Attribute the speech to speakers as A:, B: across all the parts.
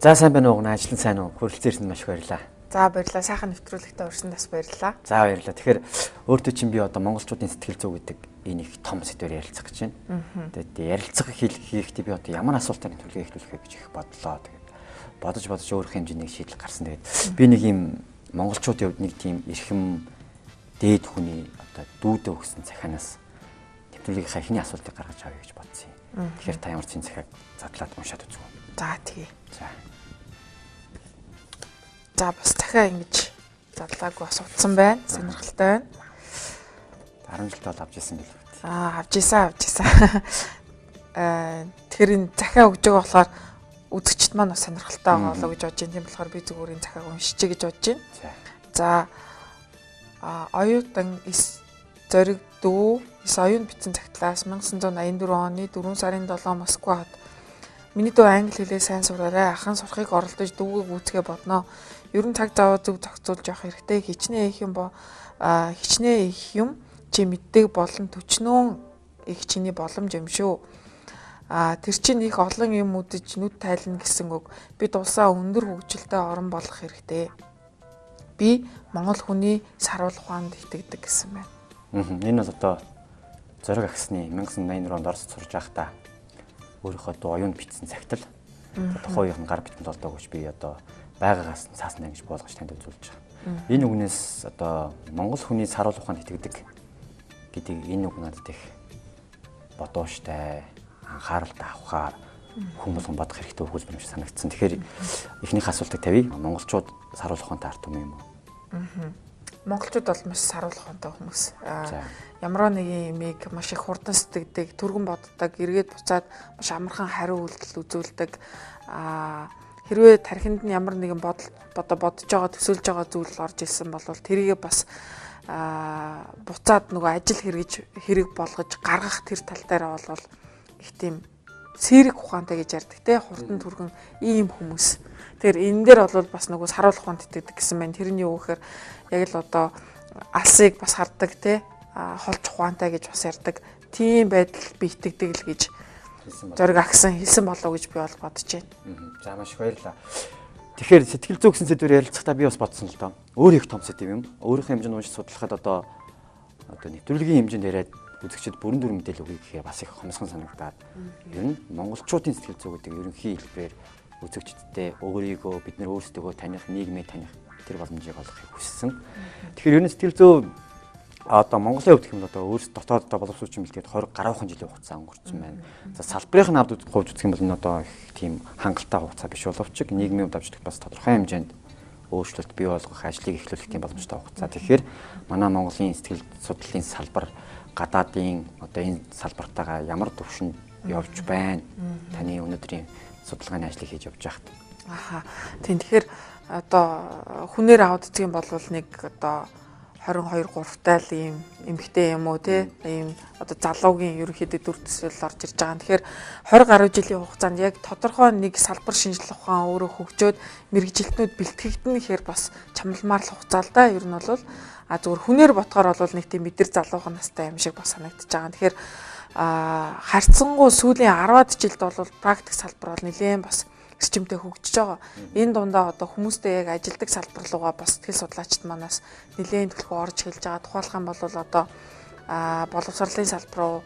A: За сайн байна уу? Ажил нь сайн уу? Хүрэлцэн ирсэнд маш их баярлалаа.
B: За баярлалаа. Сайхан нэвтрүүлэгтээ урьсан бас баярлалаа.
A: За баярлалаа. Тэгэхээр өөртөө чинь би одоо монголчуудын сэтгэл зүй гэдэг энэ их том сэдвээр ярилцах гэж байна. Тэгээд ярилцах хийхдээ би одоо ямар асуултаар нэвтрүүлгээ эхлүүлэх вэ гэж их бодлоо. Тэгээд бодож бодож өөрөх хэмжээний шийдэл гарсан. Тэгээд би нэг юм монголчуудын хувьд нэг тийм эрхэм дээд хүний одоо дүүдээ өгсөн захианаас нэвтрүүлгийнхаа эхний асуултыг гаргаж авъя гэж бодсон юм. Тэгэхээр та ямар ч юм захиаг задлаад уншаад үзв.
B: За тэгье.
A: За.
B: За бас захиа ингэж задлаагүй асуудсан байна. Сонирхолтой байна.
A: 10 жилд бол авч ирсэн билүү?
B: Аа, авч ирсэн, авч ирсэн. Тэгэхээр энэ захиа өгж байгаа болохоор үзэгчд маань бас сонирхолтой байгаа болоо гэж бодож байна. Тийм болохоор би зүгээр энэ захиаг уншчихъя гэж бодож байна. За оюутан эс зориг дүү эс оюун бичсэн цагтлаас 1984 оны 4 сарын 7 Москва хот. Миний дүү англи хэлээ сайн сураарай. Ахан сурахыг оролдож дүүгээ гүйцгээ бодноо. Ер нь цаг зав зөв зохицуулж явах хэрэгтэй. Хичнээн их юм хичнээн их юм чи мэддэг болон төчнөөн их чиний боломж юм шүү. Тэр чинь их олон юм үдэж нүд тайлна гэсэн үг. Бид улсаа өндөр хөгжилтэй орон болгох хэрэгтэй. Би монгол хүний саруул ухаанд итгэдэг гэсэн байна.
A: Энэ бол одоо Зориг агсны 1984 онд Оросд сурж байхдаа өөрийнхөө дүү оюунд бичсэн цагтал. Тухайн үеийнх нь гар бичмэл болдог гэж би одоо байгаагаас нь цаасан ингэж буулгаж танд үзүүлж байгаа. Энэ үгнээс одоо монгол хүний саруул ухаанд итгэдэг гэдэг энэ үг надад их бодууштай, анхааралтай авахаар хүн болгон бодох хэрэгтэй өгүүлбэр юм шиг санагдсан. Тэгэхээр эхнийх асуултыг тавья. Монголчууд саруул ухаантай ард түмэн юм уу?
B: Монголчууд бол маш саруул ухаантай хүмүүс. Ямар нэгэн юмыг маш их хурдан сэтгэдэг, түргэн боддог, эргээд буцаад маш амархан хариу үйлдэл үзүүлдэг. Хэрвээ тархинд нь ямар нэгэн бодол бодож байгаа, төсөөлж байгаа зүйл орж ирсэн бол тэрийгээ бас буцаад нөгөө ажил хэрэг болгож гаргах тэр тал дээр бол их тийм сэрэг ухаантай гэж ярьдаг те, хурдан түргэн ийм хүмүүс. Тэгэхээр энэ дээр бол бас нөгөө саруул ухаанд итгэдэг гэсэн байна. Тэр нь юу гэхээр яг л одоо алсыг бас хардаг те, холж ухаантай гэж бас ярьдаг. Тийм байдал би итгэдэг л гэж Зориг агсан хэлсэн болов гэж би бол бодож байна.
A: За маш их баярлалаа. Тэгэхээр сэтгэл зүй гэсэн сэдвээр ярилцахдаа би бас бодсон л доо. Өөр их том сэдв юм. Өөрийнхөө хэмжээнд уншиж судлахад одоо нэвтрүүлгийн хэмжээнд яриад үзэгчид бүрэн дүр мэдээлэл өгье гэхээр бас их хомсгон санагдаад ер нь монголчуудын сэтгэл зүй гэдэг ерөнхий хэлбэрээр үзэгчдтэй өөрийгөө бид нар өөрсдөө таних, нийгмээ таних тэр боломжийг олгохыг хүссэн. Тэгэхээр ер нь сэтгэл зүй одоо Монголын хувьд гэх юм бол одоо өөрсдөө дотоод одоо боловсруучийн бэлтгээд 20 гаруйхан жилийн хугацаа өнгөрцөн байна. За салбарын авд хувьд үзэх юм бол энэ одоо их тийм хангалттай хугацаа биш боловч нийгмийн хувьд авч үзэх бас тодорхой хэмжээнд өөрчлөлт бий болгох, ажлыг эхлүүлэх тийм боломжтой хугацаа. Тэгэхээр манай Монголын сэтгэл судлалын салбар гадаадын одоо энэ салбартаагаа ямар төвшөнд явж байна? Таны өнөөдрийн судалгааны ажлыг хийж явж байхад.
B: Аха. Тийм, тэгэхээр одоо хүнээр аваад үзэх юм бол нэг одоо 22 3-тай л ийм эмэгтэй юм уу те, ийм одоо залуугийн ерөнхийдөө дүр төсөөл орж ирж байгаа. Тэгэхээр 20 гаруй жилийн хугацаанд яг тодорхой нэг салбар шинжлэх ухаан өөрөө хөгжөөд мэргэжилтнүүд бэлтгэгдэн гэхээр бас чамламар л хугацаа л да. Ер нь бол зүгээр хүнээр ботгоор бол нэг тийм мэдэр залуухан настай юм шиг бас санагдаж байгаа. Тэгэхээр харьцангуй сүүлийн 10-аад жилд бол практик салбар бол нэлээд бас эрчимтэй хөгжиж байгаа. Энэ дундаа одоо хүмүүстэй яг ажилдаг салбар руугаа бас сэтгэл судлаачид манаас нэлээд төлхөө орж эхэлж байгаа. Тухайлах юм бол одоо боловсролын салбар руу,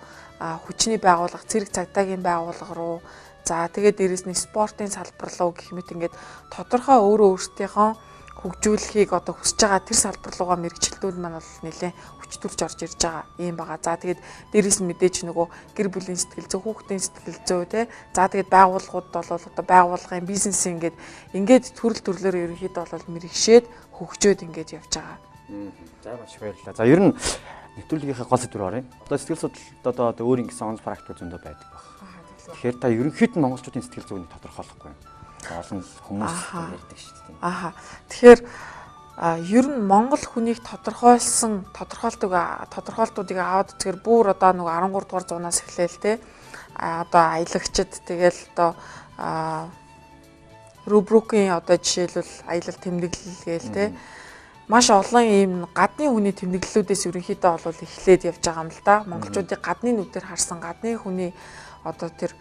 B: хүчний байгууллага, цэрэг цагдаагийн байгууллага руу, за тэгээд дээрэс нь спортын салбар руу гэх мэт ингээд тодорхой өөрөө өөрсдийнхөө хөгжүүлэхийг одоо хүсэж байгаа тэр салбар руугаа мэргэжилтнүүд маань бол нэлээд хүч төрж орж ирж байгаа юм байгаа. За тэгээд дээрэс нь мэдээж нөгөө гэр бүлийн сэтгэл зүй, хүүхдийн сэтгэл зүй те. За тэгээд байгууллагууд бол одоо байгууллагын бизнесийн ингээд төрөл төрлөөр ерөнхийдөө бол мэрэгшээд хөгжөөд ингээд явж байгаа.
A: За маш их баярлалаа. За ер нь нэвтрүүлгийнхээ гол сэдвээр оръё. Одоо сэтгэл судлалд одоо өөр ингэсэн онц практик зөндөө байдаг баг. Тэгэхээр та ерөнхийд нь монголчуудын сэтгэл зүйг тодорхойлохгүй юм. Олон хүмүүс ярьдаг шүү дээ.
B: Аха. Тэгэхээр ер нь монгол хүнийг тодорхойлсон тодорхойлтуудыг аваад үзэхээр бүр одоо нөгөө 13 дугаар зуунаас эхлээл те. Одоо аялагчид тэгэл одоо Рубрукийн одоо жишээлбэл аялал тэмдэглэл гээл те. Маш олон ийм гадны хүний тэмдэглэлүүдээс ерөнхийдөө бол эхлээд явж байгаа юм л да. Монголчуудыг гадны нүдээр харсан, гадны хүний одоо тэр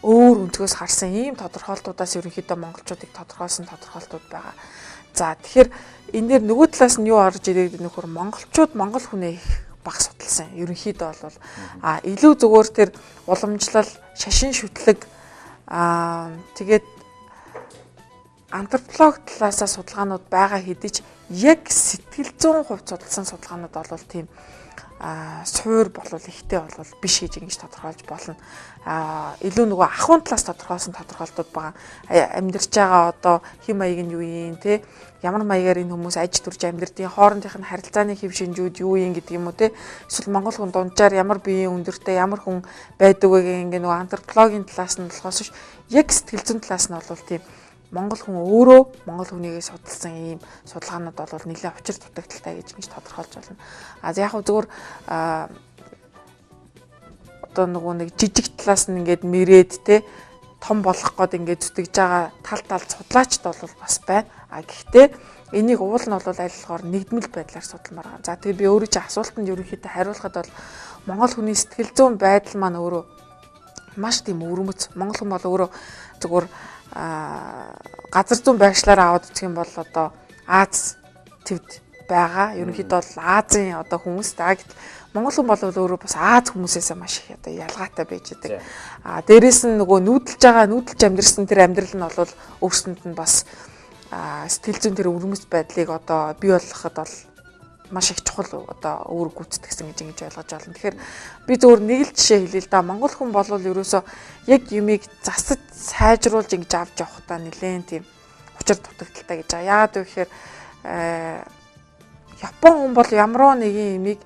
B: өөр өнцгөөс харсан ийм тодорхойлтуудаас ерөнхийдөө монголчуудыг тодорхойлсон тодорхойлтууд байгаа. За тэгэхээр энэ дээр нөгөө талаас нь юу орж ирээд нөхөр монголчууд монгол хүнээ их баг судалсан. Ерөнхийдөө бол илүү зүгээр тэр уламжлал, шашин шүтлэг тэгээд антропологи талаасаа судалгаанууд байгаа хэдий ч яг сэтгэл зүйн хувьд судалсан судалгаанууд бол тийм суур болвол ихтэй болвол биш гэж ингэж тодорхойлж болно. Илүү нөгөө ахуйн талаас тодорхойлсон тодорхойлтууд байгаа. Амьдарч байгаа одоо хэм маяг нь юу юм те, ямар маягаар энэ хүмүүс аж төрж амьдэрдэг, хоорондынх нь харилцааны хэв шинжүүд юу юм гэдэг юм уу те. Эсвэл монгол хүн дунджаар ямар биеийн өндөртэй ямар хүн байдаг вэ гэх ингээ нөгөө антропологийн талаас нь болохоос ш яг сэтгэл зүйн талаас нь бол тийм монгол хүн өөрөө монгол хүнийгээ судалсан ийм судалгаанууд бол нэлээд учир дутагдaltaй гэж ингэж тодорхойлж байна. А яг хөө зөвхөн одоо нөгөө нэг жижиг талаас нь ингээд мэрэд те том болох гээд ингээд зүтгэж байгаа тал тал судлаачд бол бас байна. А гэхдээ энийг уул нь бол аль болохоор нэгдмэл байдлаар судалмаар байгаа. За тэгээ би өөрөө чи асуултанд ерөнхийдөө хариулахад бол монгол хүний сэтгэл зүйн байдал маань өөрөө маш тийм өвөрмөц. Монгол хүн бол өөрөө зөвхөн газар зүүн байршлаар аваад үзэх юм бол одоо Аз твд байгаа. Ерөнхийдөө бол Азийн одоо хүмүүс. Гэтэл монгол хүн бол өөрөө бас Аз хүмүүсээс маш их одоо ялгаатай байж байгаа. Дээрээс нь нөгөө нүүдэлж байгаа, нүүдэлж амьдрсан тэр амьдрал нь бол өөрсөнд нь бас сэтгэл зүйн тэр өвөрмөц байдлыг одоо бий болгоход бол маш их чухал одоо үүрэг гүйцэтгэсэн гэж ингэж ойлгож байна. Тэгэхээр би зөвхөн нэг л жишээ хэлье л да. Монгол хүн бол ерөөсөө яг юмыг засаж сайжруулж ингэж авч явахдаа нэлээд тийм учир дутагдaltaй гэж байгаа. Яагаад вэ гэхээр Япон хүн бол ямар нэгэн юмыг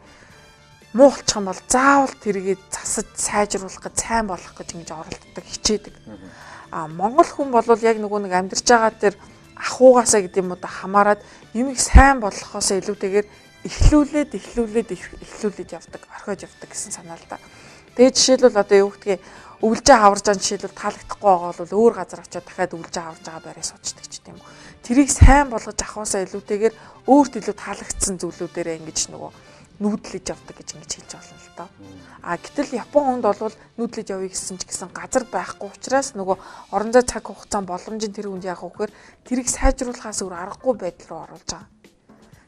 B: муу болчих юм бол заавал тэрийг засаж сайжруулах гэж сайн болгох гэж ингэж оролддог, хичээдэг. Монгол хүн бол яг нөгөө нэг амьдарч байгаа тэр ахуйгаасаа гэдэг юм уу да хамаарат юмыг сайн болгохоосоо илүүтэйгээр эхлүүлээд явдаг, орхиод явдаг гэсэн санаа л да. Тэгээ жишээлбэл одоо юу гэдгийг өвлжээ хаварж байгаа жишээлбэл таалагдахгүй байгаа бол өөр газар очиод дахиад өвлжээ хаварж байгаа байраа суучдаг ч тийм үү. Тэрийг сайн болгож авахаасаа илүүтэйгээр өөрт илүү таалагдсан зүйлүүдээрээ ингэж нөгөө нүүдлэж явдаг гэж ингэж хэлж болно л доо. Гэтэл Япон хүнд бол нүүдлэж явъя гэсэн ч гэсэн газар байхгүй учраас нөгөө орон зай цаг хугацаан боломжийн тэр хүнд яах вэ гэхээр тэрийг сайжруулахаас өөр аргагүй байдал руу оруулж байгаа.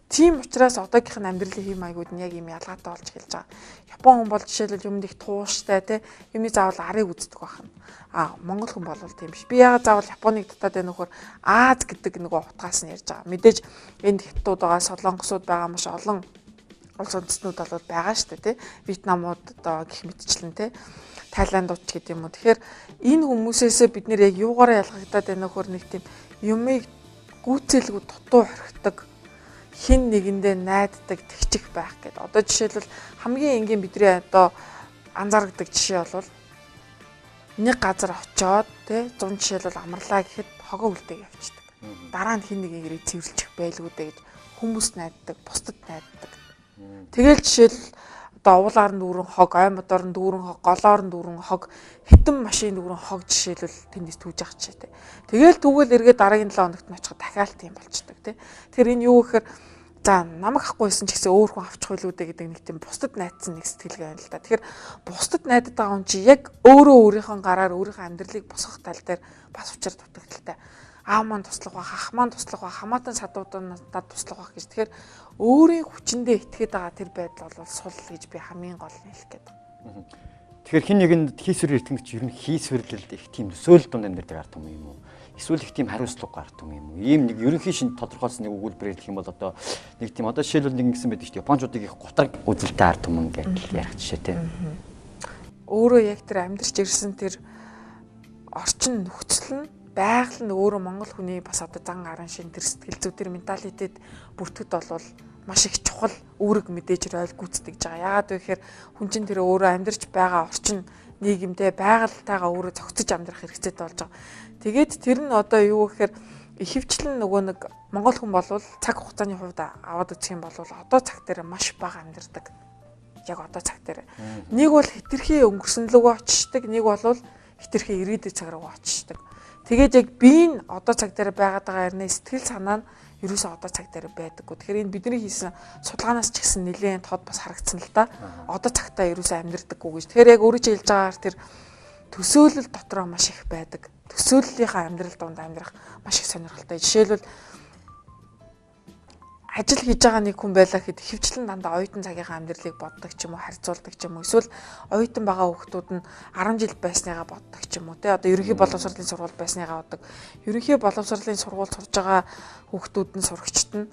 B: Тийм учраас одоогийнх нь амьдралын хэв маягууд нь яг ийм ялгаатай болж эхэлж байгаа. Япон хүн бол жишээлбэл юмд их тууштай те, юмны заавал арыг үздэг байх нь. Монгол хүн бол тийм биш. Би яагаад заавал Японыг татаад байна вөхөр Аз гэдэг нөгөө утгаас нь ярьж байгаа. Мэдээж энд хятадууд байгаа, солонгосууд байгаа, маш олон улс үндэстнүүд бол байгаа шүү дээ тий. Вьетнамууд одоо гих мэтчлэн тий. Тайландууд ч гэдэг юм уу. Тэгэхээр энэ хүмүүсээсээ бид нэр яг юугаараа ялгагдаад байна вөхөр нэг тийм юмыг гүйцэлгүй дутуу хорхидог, хин нэгэндээ найддаг, тэгчих байх гэдэг. Одоо жишээлбэл хамгийн энгийн бидний одоо анзаардаг жишээ бол нэг газар очиод тий 100 жишээлбэл амарлаа гэхэд хогоо үлдээг явчихдаг. Дараа нь хин нэгэн ирээ цэвэрлчих байлгүй дээ гэж хүмүүс найддаг, бусдад найддаг. Тэгэл жишээл одоо уулаар нь дүүрэн хог, ой модоор нь дүүрэн хог, голоор нь дүүрэн хог, хитэн машин дүүрэн хог жишээлбэл тэндээс түүж явах жишээтэй. Тэгэл түүгээл эргээ дараагийн 7 хоногт нь очиход дахиад тийм болчдөг тий. Тэгэхээр энэ юу гэхээр за намайг авахгүй байсан ч гэсэн өөр хүн авчих байлгүй дээ гэдэг нэг тийм бусдад найдсан нэг сэтгэлгээ байна л да. Тэгэхээр бусдад найдаад байгаа хүн чи яг өөрөө өөрийнхөө гараар өөрийнхөө амьдралыг босгох тал дээр бас учир дутагдaltaй. Аав маань туслах байх, ах маань туслах байх, хамаатан садуудад туслах байх гэж. Тэгэхээр өөрийн хүчиндээ итгээд байгаа тэр байдал бол сул гэж би хамгийн гол нь хэлэх гээд байна.
A: Тэгэхээр хин нэгэнд хийсвэрээр итгэнэ чи ер нь хийсвэрлэлд их тийм нөсөөл дунд амьдардаг ард түмэн юм уу? Эсвэл их тийм хариуцлага ард түмэн юм уу? Ийм нэг ерөнхий шинж тодорхойлсон нэг өгүүлбэрээр хэлэх юм бол одоо нэг тийм одоо жишээлбэл нэг ингэсэн байдаг шүү дээ. Японочдыг их гутарг үзэлтэй ард түмэн гэж ярих жишээтэй.
B: Өөрөө яг тэр амьдарч ирсэн тэр орчин нөхцөл нь байгаль нь өөрөө монгол хүний бас одоо зан арын шин тэр сэтгэл зүй тэр менталитет бүртгэд болвол маш их чухал үүрэг мэдээж ройл гүйцэтгэж байгаа. Яагаад вэ гэхээр хүн чинь тэр өөрөө амьдарч байгаа орчин нийгэмдээ байгальтайгаа өөрөө зохицож амьдрах хэрэгцээтэй болж байгаа. Тэгээд тэр нь одоо юу гэхээр ихэвчлэн нөгөө нэг монгол хүн болвол цаг хугацааны хувьд аваад үзэх юм бол одоо цаг дээр маш бага амьдардаг. Яг одоо цаг дээр. Нэг бол хэтэрхий өнгөрсөн лүгөө очиждаг, нэг бол хэтэрхий ирээдүйн цаг руу очиждаг. Тэгээд яг би нь одоо цаг дээр байгаад байгаа хэрнээ сэтгэл санаа нь ерөөсөө одоо цаг дээр байдаггүй. Тэгэхээр энэ бидний хийсэн судалгаанаас ч гэсэн нэлээд тод бас харагдсан л да. Одоо цагтаа ерөөсөө амьдрдаггүй гэж. Тэгэхээр яг өөрөө чи хэлж байгаагаар тэр төсөөлөл дотроо маш их байдаг. Төсөөллийнхаа амьдрал дунд амьдрах маш их сонирхолтой. Жишээлбэл ажил хийж байгаа нэг хүн байлаа гэхэд хөвчлэн дандаа оюутан цагийнхаа амьдралыг боддог ч юм уу, харьцуулдаг ч юм уу. Эсвэл оюутан байгаа хүүхдүүд нь 10 жил байсныгаа боддог ч юм уу, тэ одоо ерөнхий боловсролын сургууль байсныгаа боддог. Ерөнхий боловсролын сургууль сурж байгаа хүүхдүүд нь сурагчид нь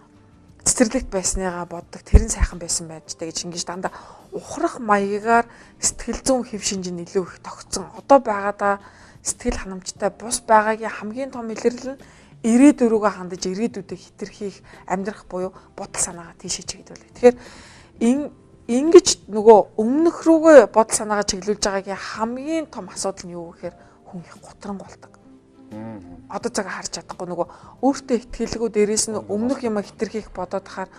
B: цэцэрлэгт байсныгаа боддог. Тэр нь сайхан байсан байж тэ гэж ингэж дандаа ухрах маягаар сэтгэл зүйн хэв шинж нь илүү их тогтсон. Одоо байгаадаа сэтгэл ханамжтай бус байгаагийн хамгийн том илэрлэл нь ирээдүй рүүгээ хандаж ирээдүйдээ хэтэрхийх амьдрах буюу бодол санаагаа тийшээ чиглүүлэх. Тэгэхээр ингэж нөгөө өмнөх рүүгээ бодол санаагаа чиглүүлж байгаагийн хамгийн том асуудал нь юу гэхээр хүн их гутранг болдог. Одоо цаг харж чадахгүй нөгөө өөртөө итгэлгүй дээрээс нь өмнөх юм хэтэрхийх бодоод хахаар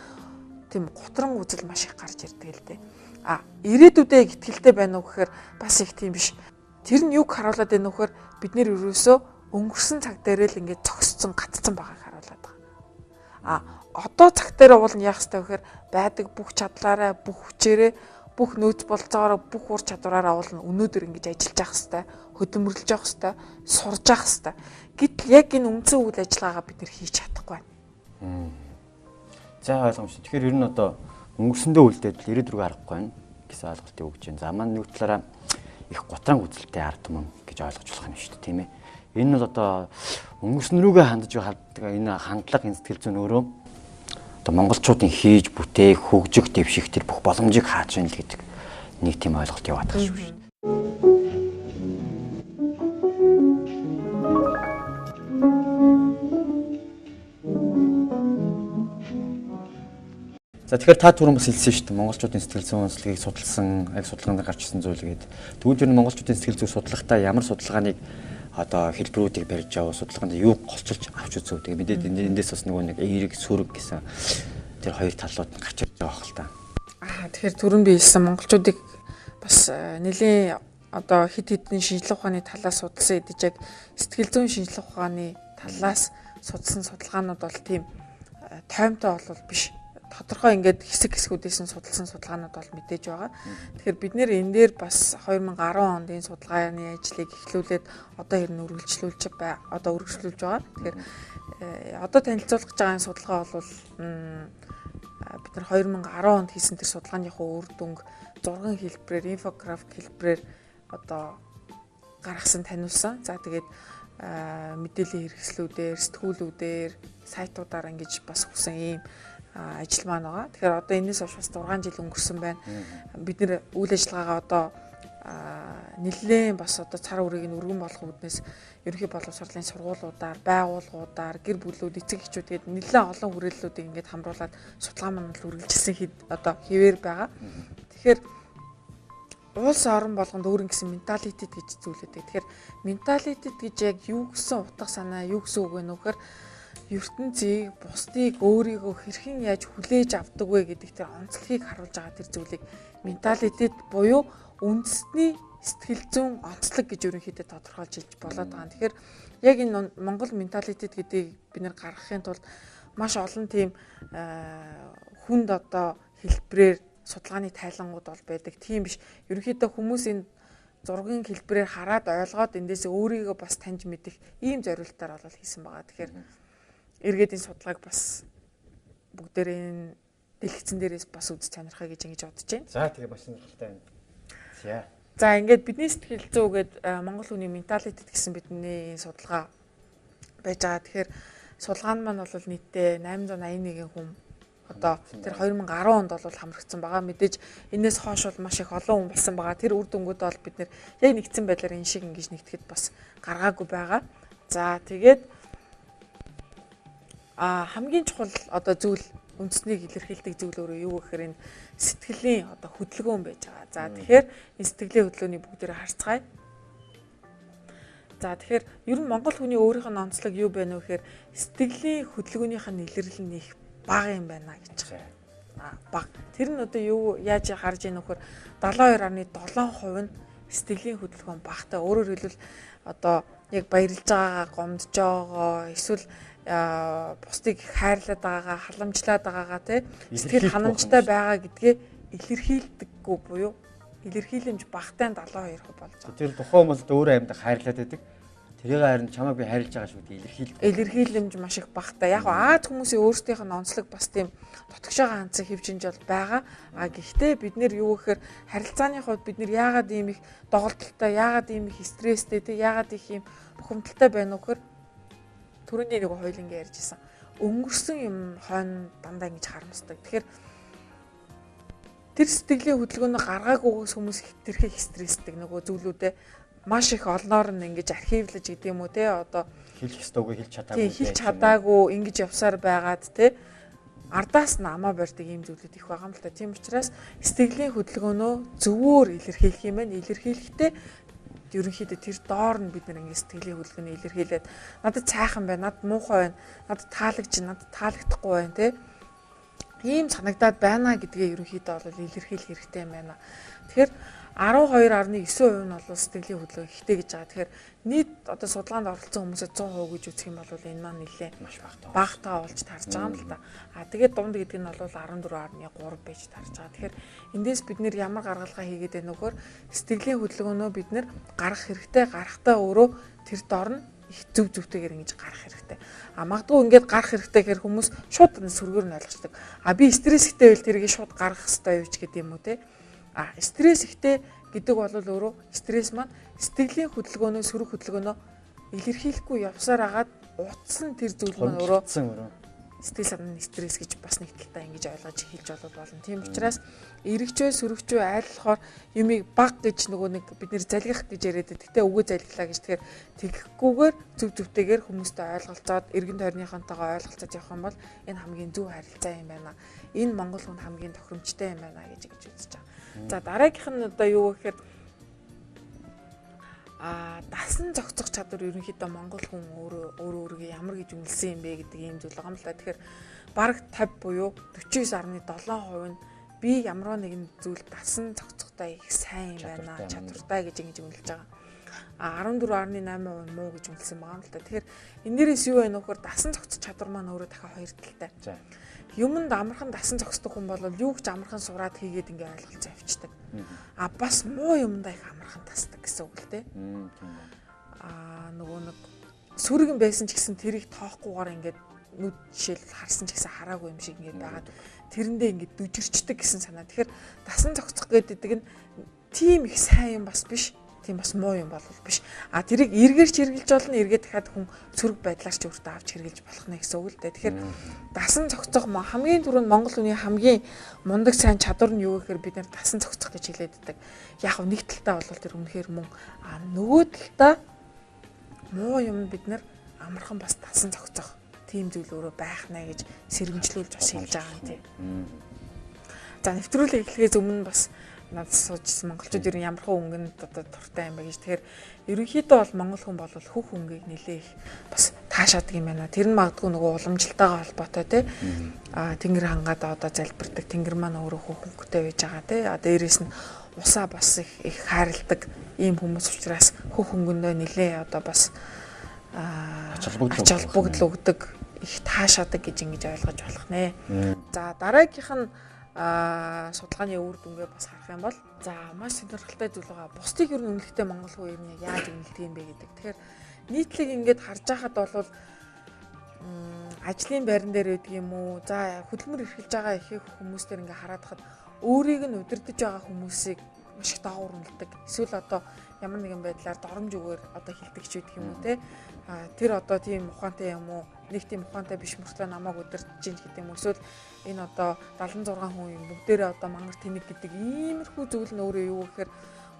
B: тийм гутран үзэл маш их гарч ирдэг л дээ. А ирээдүйдээ итгэлтэй байна уу гэхээр бас их тийм биш. Тэр нь юг харуулад байна вэ гэхээр бид нэр ерөөсөө өнгөрсөн цаг дээр л ингээд зогссон, гатцсан байгааг харуулад байгаа. А одоо цаг дээр уул нь яах ёстой вэ гэхээр байдаг бүх чадлаараа, бүх хүчээрээ, бүх нөөц болцоогоор, бүх ур чадвараараа уул нь өнөөдөр ингэж ажиллаж явах ёстой, хөдөлмөрлөж явах ёстой, сурж явах ёстой. Гэтэл яг энэ үндсэн үйл ажиллагаагаа бид нэр хийж чадахгүй байна.
A: За ойлгомжтой. Тэгэхээр ер нь одоо өнгөрсөндөө үлдээд л ирээдүргөө харахгүй байна гэсэн ойлголтыг өгч байна. За маань нэг талаараа их гутранг үзэлтэй ард түмэн гэж ойлгож болох юм шүү дээ, тийм ээ. Энэ бол одоо өнгөрсөн рүүгээ хандаж байгаа энэ хандлага, энэ сэтгэл зүйн өөрөө одоо монголчуудын хийж бүтээх, хөгжих, дэвших тэр бүх боломжийг хааж байна л гэдэг нэг тийм ойлголт яваад байгаа шүү дээ. За тэгэхээр та түрүүн бас хэлсэн шүү дээ. Монголчуудын сэтгэл зүйн онцлогийг судалсан, яг судалгаанд гарч ирсэн зүйл гээд. Тэгвэл ер нь монголчуудын сэтгэл зүйг судлахдаа ямар судалгааныг одоо хэлбэрүүдийг барьж аваа, судалгаанд юу голчилж авч үзв. Тэгээ мэдээд эндээс бас нөгөө нэг эерэг, сөрөг гэсэн тэр хоёр талууд нь гарч ирж байгаа хэл та.
B: Аа тэгэхээр түрүүн би хэлсэн монголчуудыг бас нэлийн одоо хэд хэдэн шинжлэх ухааны талаас судалсан эдэж яг сэтгэл зүйн шинжлэх ухааны талаас судалсан судалгаанууд бол тийм тоймтой бол биш. Тодорхой ингээд хэсэг хэсгүүдээс нь судалсан судалгаанууд бол мэдээж байгаа. Тэгэхээр бид нэр энэ дээр бас 2010 онд энэ судалгааны ажлыг эхлүүлээд одоо ер нь үргэлжлүүлж бай. Одоо үргэлжлүүлж байгаа. Тэгэхээр одоо танилцуулах гэж байгаа энэ судалгаа бол бид нар 2010 онд хийсэн тэр судалгааныхаа үр дүнг зурган хэлбэрээр, инфографик хэлбэрээр одоо гаргасан, таниулсан. За тэгээд мэдээллийн хэрэгслүүдээр, сэтгүүлүүдээр, сайтуудаар ингэж бас өгсөн ийм ажил маань байгаа. Тэгэхээр одоо энэс хойш бас 6 жил өнгөрсөн байна. Бид нэр үйл ажиллагаагаа одоо нэлээд бас одоо цар үрийг нь өргөн болох үүднээс ерөнхий боловсролын сургуулиудаар, байгууллагуудаар, гэр бүлүүд, эцэг эхчүүд гээд нэлээд олон хүрээллүүдийг ингээд хамруулад судалгаа маань л үргэлжилсэн хэд одоо хэвээр байгаа. Тэгэхээр улс орон болгонд өөр ингэсэн менталитет гэж зүйл өгдөг. Тэгэхээр менталитет гэж яг юу гэсэн утга санаа, юу гэсэн үг вэ нөхөр ертөнцийг, бусдыг өөрийгөө хэрхэн яаж хүлээж авдаг вэ гэдэг тэр онцлогийг харуулж байгаа тэр зүйлийг менталитет буюу үндэсний сэтгэл зүйн онцлог гэж ерөнхийдөө тодорхойлж хэлж болоод байгаа. Тэгэхээр яг энэ Монгол менталитет гэдгийг бид нэр гаргахын тулд маш олон тийм хүнд одоо хэлбэрээр судалгааны тайлангууд бол байдаг. Тийм биш. Ерөнхийдөө хүмүүс энэ зургийн хэлбэрээр хараад ойлгоод эндээс өөрийгөө бас таньж мэдэх ийм зорилтоор бол хийсэн байгаа. Тэгэхээр эргээд энэ судалгааг бас бүгдээрээ энэ дэлгэцэн дээрээс бас үзэж сонирхъя гэж ингэж бодож байна.
A: За тэгээ бас сонирхолтой байна. За.
B: За ингээд бидний сэтгэл зүй гээд Монгол хүний менталитет гэсэн бидний энэ судалгаа байж байгаа. Тэгэхээр судалгаа маань бол нийтдээ 881 хүн одоо тэр 2010 онд бол хамрагдсан байгаа. Мэдээж энэс хойш бол маш их олон хүн болсон байгаа. Тэр үр дүнгууд бол бид нэр яг нэгдсэн байдлаар энэ шиг ингэж нэгтгэхэд бас гаргаагүй байгаа. За тэгээд хамгийн чухал одоо зүйл үндэснийг илэрхийлдэг зүйл өөрөө юу гэхээр энэ сэтгэлийн одоо хөдөлгөөн байж байгаа. За тэгэхээр энэ сэтгэлийн хөдөлгөөний бүгдээрээ харцгаая. За тэгэхээр ер нь монгол хүний өөрийнх нь онцлог юу байна вэ гэхээр сэтгэлийн хөдөлгөөнийх нь илэрлэл нь их бага юм байна гэж байгаа. Бага. Тэр нь одоо юу яаж гарч ийн вөхөр 72.7% нь сэтгэлийн хөдөлгөөн багатай. Өөрөөр хэлбэл одоо яг баярлж байгаагаа гомдож байгаагаа эсвэл бусдыг хайрлаад байгаагаа, халамжлаад байгаагаа тий сэтгэл ханамжтай байгаа гэдгээ илэрхийлдэггүй буюу Илэрхийлэмж багатай нь 72% болж байгаа.
A: Тэр тухайн хүмүүс өөрөө амьд хайрлаад байдаг. Тэрийг харин чамайг би хайрлаж байгаа шүү дээ илэрхийлдэг.
B: Илэрхийлэмж маш их багатай. Яг Аз хүмүүсийн өөрсдийнх нь онцлог бас тийм дотгошоогоо хандсан хэв шинж бол байгаа. А гэхдээ бид нэр юу гэхээр харилцааны хувьд бид нэр яагаад ийм их доголдолтой, яагаад ийм их стресстэй, тэг яагаад их ийм бухимдалтай байна уу гэхээр түрүүний нэг хоёулангийн ярьж исэн. Өнгөрсөн юм хойно дандаа ингэж харамсдаг. Тэгэхээр тэр сэтгэлийн хөдөлгөөнөө гаргаагүйгээс хүмүүс хэтэрхий стрессдэг нөгөө зүйлүүдээ маш их олноор нь ингэж архивлаж гэдэг юм уу те одоо
A: хэлэх ёстойгүй хэлж чадаагүй
B: хэлж чадаагүй ингэж явсаар байгаад те ардаас нь амаа барьдаг ийм зүйлүүд их байгаа юм л та. Тийм учраас сэтгэлийн хөдөлгөөнөө зөвөр илэрхийлэх юм байна. Илэрхийлэхдээ ерөнхийдөө тэр доор нь бид нэг ингэ сэтгэлийн хөдөлгөөний илэрхийлээд надад цайхан байна, надад муухай байна, надад таалагдж, надад таалагдахгүй байна те. Ийм санагдаад байна гэдгээ ерөнхийдөө бол илэрхийлэх хэрэгтэй юм байна. Тэгэхээр 12.9% нь бол сэтгэлийн хөдөлгөөн ихтэй гэж байгаа. Тэгэхээр нийт одоо судалгаанд оролцсон хүмүүсээ 100% гэж үзэх юм бол энэ маань нэлээ
A: маш багтаа.
B: Багтаа болж тарж байгаа юм л та. А тэгээд дунд гэдэг нь бол 14.3 байж тарж байгаа. Тэгэхээр эндээс бид нэр ямар гаргалгаа хийгээд байна вөхөр сэтгэлийн хөдөлгөөнөө бид нэр гаргах хэрэгтэй. Гарахтаа өөрөө тэр дор нь их зөв зөвтэйгээр ингэж гарах хэрэгтэй. А магадгүй ингээд гарах хэрэгтэй гэхээр хүмүүс шууд сөргөөр нь ойлгочдөг. А би стресс ихтэй байвал тэрийг шууд гаргах хэрэгтэй юу ч гэдэг юм уу те. А стресс ихтэй гэдэг бол өөрөө стресс маань сэтгэлийн хөдөлгөөнөө сөрөг хөдөлгөөнөө илэрхийлэхгүй явсаар агаад утсан тэр зүйл маань өөрөө сэтгэл санааны стресс гэж бас нэг талдаа ингэж ойлгож хэлж болно. Тийм учраас эрэгчөө сөрөгчөө айл болохоор юмыг баг гэж нөгөө нэг бид нэр залгих гэж яриад байдаг. Гэтэ үгүй залглаа гэж тэгэхээр тэгхгүйгээр зөв зөвтэйгээр хүмүүстэй ойлголцоод эргэн тойрныхонтойгоо ойлголцоод явах юм бол энэ хамгийн зөв харилцаа юм байна. Энэ монгол хүн хамгийн тохиромжтой юм байна гэж үзэж байгаа. За дараагийнх нь одоо юу гэхээр дасан зохицох чадвар ерөнхийдөө монгол хүн өөрөө өөрийгөө ямар гэж үнэлсэн юм бэ гэдэг ийм зүйл байгаа юм л да. Тэгэхээр бараг 50 буюу 49.7% нь би ямар нэгэн зүйл дасан зохицохтой их сайн юм байна, чадвартай гэж ингэж үнэлж байгаа. А 14.8% муу гэж үнэлсэн байгаа юм л да. Тэгэхээр энэ дээрээс юу байна вэ гэхээр дасан зохицох чадвар маань өөрөө дахиад хоёр талтай.
A: За.
B: Юмд амархан дасан зохицдог хүн бол юу ч амархан сураад хийгээд ингээ ойлголцоо явчихдаг. А бас муу юмдаа их амархан тасдаг гэсэн үг л дээ. Аа нөгөө нэг сүргэн байсан ч гэсэн тэрийг тоохгүйгээр ингээд нүд жишээл харсан ч гэсэн хараагүй юм шиг ингээд байгаад тэрэндээ ингээд дүжирчдэг гэсэн санаа. Тэгэхээр дасан зохицох гэдэг нь тийм их сайн юм бас биш. Тийм бас муу юм бол биш. А тэрийг эргэрч хэрэгжилж болно, эргээд дахиад хүн сөрөг байдлаар ч өөртөө авч хэрэгжилж болох нэ гэсэн үг л дээ. Тэгэхээр дасан зохицох хамгийн түрүүнд монгол хүний хамгийн мундаг сайн чадвар нь юу гэхээр бид нэр дасан зохицох гэж хэлээд байдаг. Яг нэг талдаа бол тэр үнэхээр мөн. А нөгөө талдаа муу юм бид нэр амархан бас дасан зохицох тийм зүйл өөрөө байх нэ гэж сэргэмжлүүлж бас хэлж байгаа юм тийм. За нэвтрүүлэг эхлэхээс өмнө бас надад суужсэн монголчууд ер нь ямар хөө өнгөнд одоо дуртай юм бэ гэж. Тэгэхээр ерөнхийдөө бол монгол хүн бол хөх өнгийг нэлээ их бас таашаадаг юм байна. Тэр нь магадгүй нөгөө уламжлалтайгаа холбоотой тий. А тэнгэр хангаад одоо залбирдаг. Тэнгэр маань өөрөө хөх өнгөтэй байж байгаа тий. А дээрээс нь усаа бас их хайрладаг ийм хүмүүс учраас хөх өнгөндөө нэлээ одоо бас ач холбогдол өгдөг, их таашаадаг гэж ингэж ойлгож болох нэ. За дараагийнх нь судалгааны үр дүнгээ бас харах юм бол за маш сонирхолтой зүйл байгаа. Бусдыг ер нь үнэлэхдээ монгол хүн ер нь яаж үнэлдэг юм бэ гэдэг. Тэгэхээр нийтлэг ингээд харж байхад бол ажлын байран дээр байдаг юм уу? За хөдөлмөр эрхэлж байгаа их хүмүүс дээр ингээд хараад хахад өөрийг нь удирдах байгаа хүмүүсийг маш их доогуур үнэлдэг. Эсвэл одоо ямар нэгэн байдлаар доромж үгээр одоо хилдэг ч байдаг юм уу те. Тэр одоо тийм ухаантай юм уу? Нэг тийм ухаантай биш мөртлөө намайг удирдах чинь гэдэг юм уу? Эсвэл энэ одоо 76 хүн юм бүгдээрээ одоо мангар тэнэг гэдэг иймэрхүү зүйл нь өөрөө юу гэхээр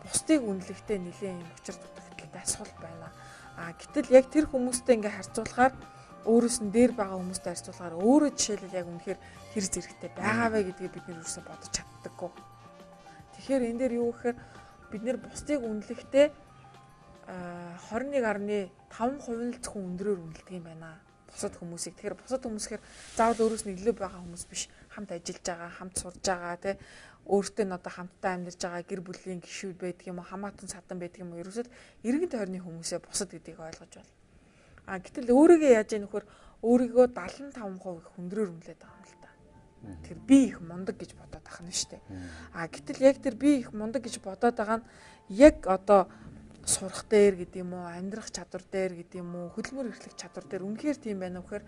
B: бусдыг үнэлэхдээ нэлээд юм учир дутагдaltaй асуулт байна. А гэтэл яг тэр хүмүүстэй ингээ харьцуулахаар өөрөөс нь дээр байгаа хүмүүстэй харьцуулахаар өөрөө жишээлбэл яг үнэхээр хэр зэрэгтэй байгаа вэ гэдгийг бид нэр юусоо бодож чаддаггүй. Тэгэхээр энэ дээр юу гэхээр бид нэр бусдыг үнэлэхдээ 21.5% л зөвхөн өндрөөр үнэлдэг юм байна. Бусад хүмүүсийг. Тэгэхээр бусад хүмүүс гэхээр заавал өөрөөс нь илүү байгаа хүмүүс биш. Хамт ажиллаж байгаа, хамт сурж байгаа, тэ өөртөө нь одоо хамтдаа амьдарч байгаа гэр бүлийн гишүүд байдаг юм уу, хамаатан садан байдаг юм уу? Ерөөсөө эргэн тойрны хүмүүсээ бусад гэдгийг ойлгож байна. А гэтэл өөрийгөө яаж яах нөхөр өөрийгөө 75% их өндрөөр үнэлээд байгаа юм л та. Тэр би их мундаг гэж бодоод ах нь шүү дээ. А гэтэл яг тэр би их мундаг гэж бодоод байгаа нь яг одоо сурах дээр гэдэг юм уу, амьдрах чадвар дээр гэдэг юм уу, хөдөлмөр эрхлэх чадвар дээр үнэхээр тийм байна уу гэхээр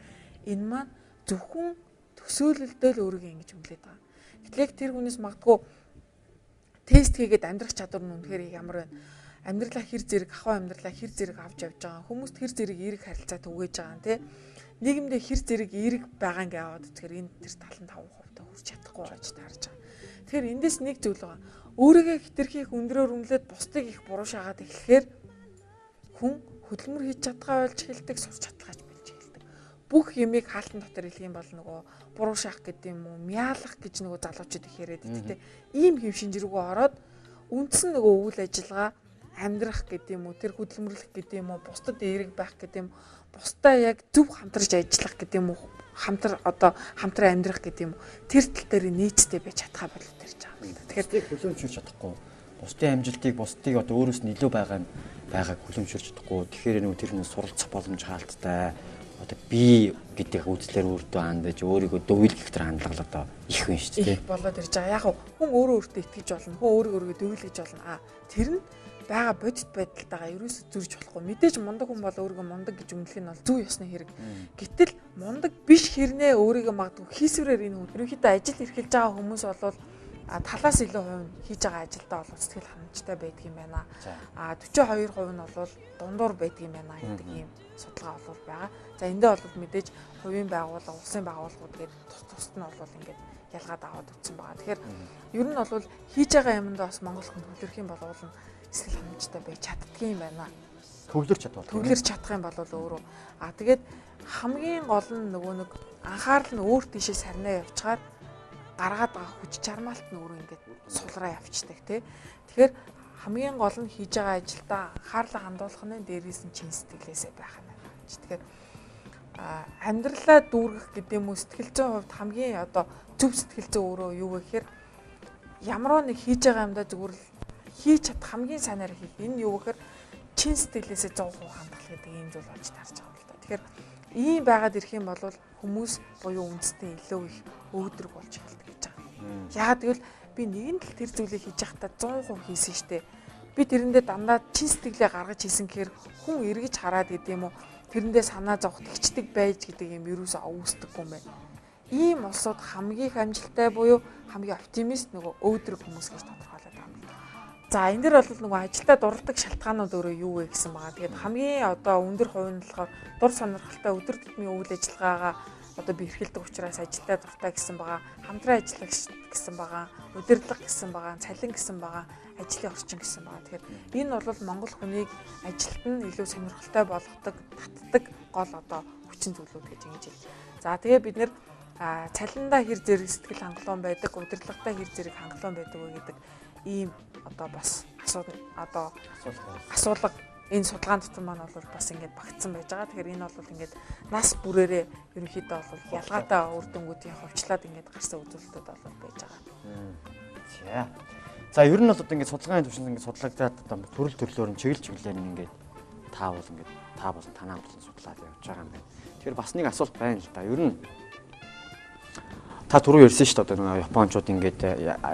B: энэ маань зөвхөн төсөөлөлдөө л өөрийгөө ингэж үнэлээд байгаа. Гэтэл яг тэр хүнээс магадгүй тест хийгээд амьдрах чадвар нь үнэхээр ямар байна? Амьдралаа хэр зэрэг ахуй амьдралаа хэр зэрэг авч явж байгаа. Хүмүүст хэр зэрэг эерэг харилцаа түгээж байгаа юм те. Нийгэмдээ хэр зэрэг эерэг байгаа ингээ аваад үзэхээр энэ тэр 75% та хүрч чадахгүй байж таарж байгаа. Тэгэхээр эндээс нэг зүйл байгаа. Өөрийгөө хэтэрхий их өндрөөр үнэлээд бусдыг их буруу шаагаад эхлэхээр хүн хөдөлмөр хийж чадгаа болж эхэлдэг, сурч чадхаач болж эхэлдэг. Бүх юмыг хаалтан дотор хэлэх юм бол нөгөө буруу шаах гэдэг юм уу, мяалах гэж нөгөө залуучууд их яриад байдаг те. Ийм хэв шинж рүүгээ ороод үндсэн нөгөө үйл ажиллагаа амьдрах гэдэг юм уу, тэр хөдөлмөрлөх гэдэг юм уу, бусдад эерэг байх гэдэг юм, бусдаа яг зөв хамтарч ажиллах гэдэг юм уу, хамтар одоо хамтран амьдрах гэдэг юм уу, тэр тал дээр нийцтэй байж чадхаа болоод ирж байгаа юм.
A: Тэгэхээр хүлэмжшүүлж чадахгүй, бусдын амжилтыг бусдыг одоо өөрөөс нь илүү байгаа юм байгааг хүлэмжшүүлж чадахгүй. Тэгэхээр нөгөө тэр нэг суралцах боломж хаалттай. Одоо би гэдэг үзлээр өөртөө хандаж өөрийгөө дөвөлгөх төр хандлага одоо их юм шүү дээ.
B: Их болоод ирж байгаа. Яг хүн өөрөө өөртөө итгэж болно, хүн өөрөө өөрийгөө дөвөлгөж болно. А тэр нь байгаа бодит байдалтайгаа ерөөсө зөрж болохгүй. Мэдээж мундаг хүн бол өөрийгөө мундаг гэж үнэлэх нь бол зүй ёсны хэрэг. Гэтэл мундаг биш хэрнээ өөрийгөө магадгүй хийсвэрээр энэ хүн ерөнхийдөө ажил эрхэлж байгаа хүмүүс бол талаас илүү хувь нь хийж байгаа ажилдаа бол сэтгэл ханамжтай байдаг юм байна. А 42% нь бол дундуур байдаг юм байна гэдэг ийм судалгаа бол байгаа. За эндээ бол мэдээж хувийн байгууллага, улсын байгууллагууд гээд тус тусд нь бол ингээд ялгаад аваад үтсэн байгаа. Тэгэхээр ер нь бол хийж байгаа юмдаа бас монгол хүн төвлөрөх юм бол уулна сэтгэл ханамжтай байж чаддгүй юм байна.
A: Төвлөрч чадвал.
B: Төвлөрч чадах юм бол өөрөө. А тэгээд хамгийн гол нь нөгөө нэг анхаарал нь өөр тийшээ сарнаа явчихаар гаргаад байгаа хүч чармаалт нь өөрөө ингээд сулраа явчихдаг тий. Тэгэхээр хамгийн гол нь хийж байгаа ажилдаа анхаарлаа хандуулах нь дээрээс нь чин сэтгэлээсээ байх нь байна. Тэгэхээр амьдралаа дүүргэх гэдэг юм уу сэтгэл зүйн хувьд хамгийн одоо зөв сэтгэл зүй өөрөө юу вэ гэхээр ямар нэг хийж байгаа юмдаа зүгээр л хийж чадах хамгийн сайнаар хийх. Энэ юу гэхээр чин сэтгэлээсээ 100% хандах гэдэг ийм зүйл болж таарч байгаа юм л та. Тэгэхээр ийм байгаад ирэх юм бол хүмүүс буюу үндэстэн илүү их өөдрөг болж эхэлдэг гэж байгаа. Яагаад гэвэл би нэгэн тал тэр зүйлийг хийж байхдаа 100% хийсэн штэ. Би тэрэндээ дандаа чин сэтгэлээ гаргаж хийсэн гэхээр хүн эргэж хараад гэдэг юм уу тэрэндээ санаа зовх тэгчдэг байж гэдэг юм ерөөсөө үүсдэггүй юм байна. Ийм улсууд хамгийн их амжилттай буюу хамгийн оптимист нөгөө өөдрөг хүмүүс гэж тодорхойлоод байгаа юм. За энэ дэр бол нөгөө ажилдаа дурладаг шалтгаанууд өөрөө юу вэ гэсэн байгаа. Тэгээд хамгийн одоо өндөр хувь нь болохоор дур сонирхолтой өдөр тутмын үйл ажиллагаагаа одоо би эрхэлдэг учраас ажилдаа дуртай гэсэн байгаа, хамтран ажиллах гэсэн байгаа, удирдлага гэсэн байгаа, цалин гэсэн байгаа, ажлын орчин гэсэн байгаа. Тэгэхээр энэ бол монгол хүнийг ажилд нь илүү сонирхолтой болгодог, татдаг гол одоо хүчин зүйлүүд гэж ингэж хэлж. За тэгээ бид нэр цалиндаа хэр зэрэг сэтгэл хангалуун байдаг, удирдлагатай хэр зэрэг хангалуун байдаг вэ гэдэг ийм одоо бас одоо асуулга энэ судалгаан дотор маань бол бас ингээд багтсан байж байгаа. Тэгэхээр энэ бол ингээд нас бүрээрээ ерөнхийдөө бол ялгаатай үр дүнгуудын хувьчлаад ингээд гарсан үзүүлэлтүүд бол байж байгаа.
A: За. За ер нь бол одоо ингээд судалгааны түвшинд ингээд судлагдаад одоо төрөл төрлөөр нь чиглэл чиглэлээр нь ингээд та бол ингээд та болон танаа болон судлаад явж байгаа юм байна. Тэгэхээр бас нэг асуулт байна л да. Ер нь та түрүү ярьсан шүү дээ одоо нэг японочууд ингээд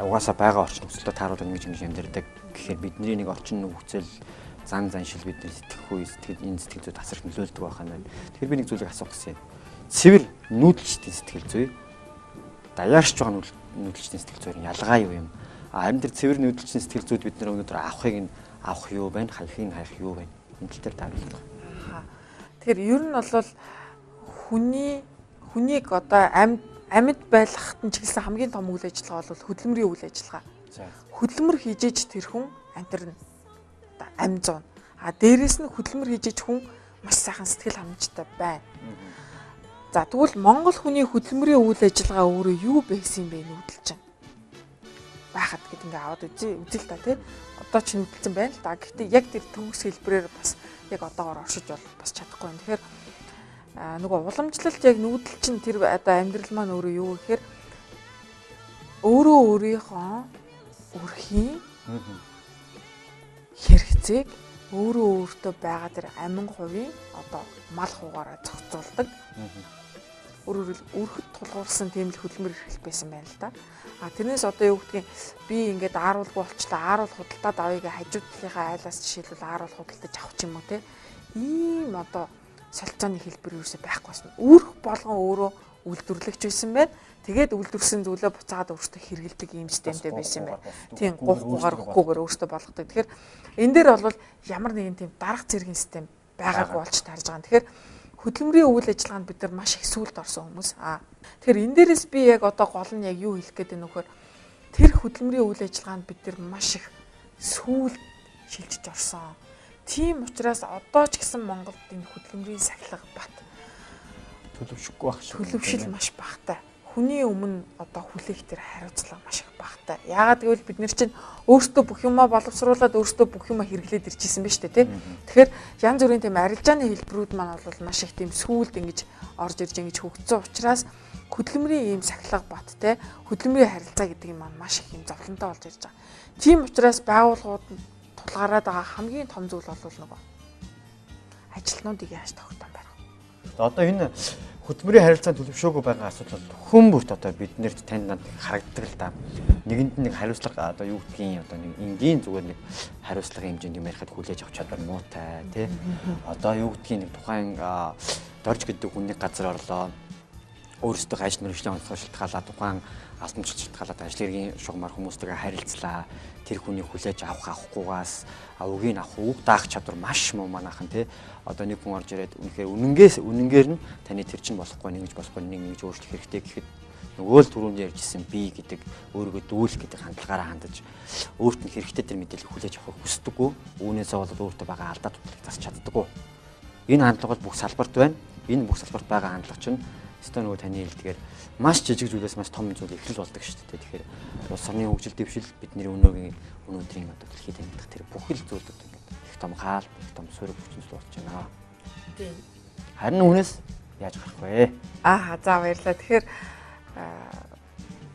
A: угаасаа байгаа орчин нөхцөлдөө тааруулаад ингэж ингэж амьдардаг гэхээр бидний нэг орчин нөхцөл зан заншил бид нар сэтгэхгүй сэтгэл энэ сэтгэл зүй тасрах нөлөөлдөг байх юм байна. Тэгэхээр би нэг зүйлийг асуух гэсэн юм. Цэвэр нүүдэлчдийн сэтгэл зүй даяарч байгаа нүүдэлчдийн сэтгэл зүйн ялгаа юу юм? А харин тэр цэвэр нүүдэлчдийн сэтгэл зүйд бид нар өнөөдөр авахыг нь авах юу байна, хаяхыг нь хаях юу байна? Энэ тал дээр таарлах.
B: Тэгэхээр ер нь бол хүнийг одоо амьд байлгахад нь ч гэсэн хамгийн том үйл ажиллагаа бол хөдөлмөрийн үйл ажиллагаа. Хөдөлмөр хийжээж тэр хүн амьдрна. Ам зун. А дээрэс нь хөдөлмөр хийжээж хүн маш сайхан сэтгэл ханамжтай байна. За тэгвэл монгол хүний хөдөлмөрийн үйл ажиллагаа өөрөө юу байсан юм бэ нүүдэлчин? Байхад гэд ингээ аваад үзье л та тий. Одоо ч нүүдэлчин байна л да. Гэхдээ яг тэр төгс хэлбэрээр бас яг одоогоор оршиж бол бас чадахгүй байна. Тэгэхээр нөгөө уламжлалт яг нүүдэлчин тэр одоо амьдрал маань өөрөө юу гэхээр өөрөө өөрийнхөө өрхийн хэрэгцээг өөрөө өөртөө байгаа тэр амин хувийн одоо мал хугаараа зохицуулдаг. Өөрөөр өрхөд тулгуурласан тийм л хөдөлмөр эрхлэх байсан байна л да. А тэрнээс одоо юу гэдгийг би ингээд ааруулгүй болчлаа, ааруул худалдаад авъя гэ хажуу талынхаа айлаас жишээлбэл ааруул худалдаж авах ч юм уу те. Ийм одоо солилцооны хэлбэр юусоо байхгүй байсан. Үүрх болгон өөрөө үйлдвэрлэгч байсан байна. Тэгээд үйлдвэрлэсэн зүйлээ буцаагаад өөртөө хэрэгэлдэг ийм системтэй байсан юм байна. Тийм гуйхгүйгээр өгөхгүйгээр өөртөө болгодог. Тэгэхээр энэ дээр бол ямар нэгэн тийм дарга зэргийн систем байгаагүй болж таарж байгаа. Тэгэхээр хөдөлмөрийн үйл ажиллагаанд бид нар маш их сүлд орсон хүмүүс. Тэгэхээр энэ дээрээс би яг одоо гол нь яг юу хэлэх гээд байна вэ гэхээр тэр хөдөлмөрийн үйл ажиллагаанд бид нар маш их сүлд шилжиж орсон. Тийм учраас одоо ч гэсэн Монголд энэ хөдөлмөрийн сахилга бат
A: төлөвшөхгүй байх шиг.
B: Төлөвшил маш багатай. Хүний өмнө одоо хүлээх тэр хариуцлага маш их багатай. Яагаад гэвэл бид нар чинь өөрсдөө бүх юмаа боловсруулад өөрсдөө бүх юмаа хэрэглээд ирчихсэн биз дээ, тий. Тэгэхээр янз бүрийн тийм арилжааны хэлбэрүүд маань бол маш их тийм сүулт ингэж орж ирж ингэж хөгжсөн учраас хөдөлмөрийн ийм сахилга бат, тий, хөдөлмөрийн харилцаа гэдэг юм маань маш их юм зовлонтой болж ирж байгаа. Тийм учраас байгууллагууд тулгараад байгаа хамгийн том зүйл бол нөгөө ажилтнуудыг яаж тогтоон барих.
A: Одоо энэ хөдөлмөрийн харилцаанд төлөвшөөгүй байгаа асуудал бол хүн бүрт одоо биднэрт танд нанд харагддаг л да. Нэгэнд нэг хариуцлага одоо юу гэдгийг одоо нэг энгийн зүгээр нэг хариуцлагын хэмжээнд юм ярихад хүлээж авах чадвар муутай тий. Одоо юу гэдгийг нэг тухайн дорж гэдэг хүний газар орлоо. Өөрсдөө ажил мэргэжлийн онцгой шалтгаалаад тухайн алтан шалтгаалаад ажил хэргийн шугамар хүмүүстэйгээ харилцлаа. Тэр хүний хүлээж авах авахгүйгаас үгийг авах үг даах чадвар маш муу манайхан тий. Одоо нэг хүн орж ирээд үнэхээр үнэнгээр нь таны тэр чинь болохгүй нэгж болохгүй нэг нэгж өөрчлөх хэрэгтэй гэхэд нөгөө л түрүүнд ярьжсэн би гэдэг өөрийгөө дүүлэх гэдэг хандлагаараа хандаж өөрт нь хэрэгтэй тэр мэдээллийг хүлээж авахыг хүсдэггүй. Үүнээсээ болоод өөртөө байгаа алдаа дутдлыг засч чаддаггүй. Энэ хандлага бол бүх салбарт байна. Энэ бүх салбарт байгаа хандлага чинь өстой нөгөө таны хэлдгээр маш жижиг зүйлээс маш том зүйл эхлэл болдог шүү дээ. Тэгэхээр улс орны хөгжил дэвшил бидний өнөөдрийн одоо дэлхийд амьдарах тэр бүхэл зүйлүүд ингээд их том хаалт, их том суурь хүчин зүйл болж байна.
B: Тийм.
A: Харин үүнээс яаж гарах вэ?
B: Аа за баярлалаа. Тэгэхээр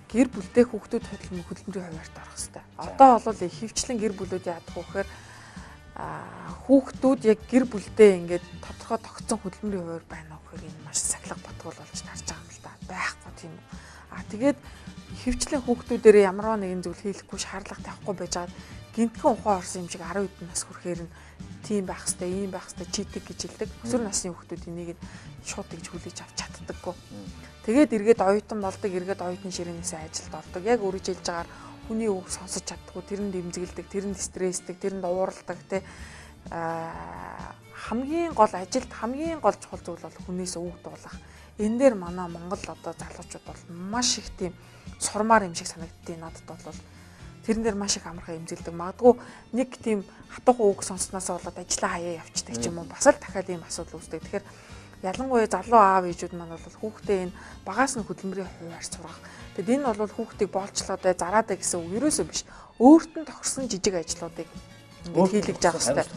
B: гэр бүлтэй хүүхдүүд хөдөлмөрийн хуваарьт орох хэрэгтэй. Одоо бол хөвчлэн гэр бүлүүд яадаг вэ гэхээр хүүхдүүд яг гэр бүлдээ ингээд тодорхой тогтсон хөдөлмөрийн хуваар байна уу гэхээр энэ маш сахилга батгуул болж тарж байгаа юм л да. Байхгүй тийм үү. Тэгээд хөвчлэн хүүхдүүдээрээ ямар нэгэн зүйл хийлэхгүй шаардлага тавихгүй байжгаад гинтхэн ухаан орсон юм шиг 10 хэдэн нас хүрэхээр нь тийм байх хэвээр, ийм байх хэвээр чийдэг гэж хэлдэг. Өсвөр насны хүүхдүүд энийг шууд ингэж хүлээж авч чаддаггүй. Тэгээд эргээд оюутан болдог, эргээд оюутны ширээнээсээ ажилд ордог. Яг өөрөж хэлж байгаагаар хүний үг сонсож чаддаггүй, тэрэнд эмзэгэлдэг, тэрэнд стрессдэг, тэрэнд ууралдаг те. Хамгийн гол ажилд хамгийн гол чухал зүйл бол хүнээс үг дуулах. Энэ дээр манай Монгол одоо залуучууд бол маш их тийм сурмаар юм шиг санагддیں۔ Надад бол тэрэн дээр маш их амархан эмзэгэлдэг. Магадгүй нэг тийм хатуухан үг сонсноосоо болоод ажлаа хаяа явчихдаг ч юм уу. Бас л дахиад ийм асуудал үүсдэг. Тэгэхээр ялангуяа залуу аав ээжүүд маань бол хүүхдээ энэ багаас нь хөдөлмөрийн хуваар сургах. Тэгэд энэ бол хүүхдийг боолчлоод бай, зараад бай гэсэн үг ерөөсөө биш. Өөрт нь тохирсон жижиг ажлуудыг ингээд хийлгэж явах хэрэгтэй.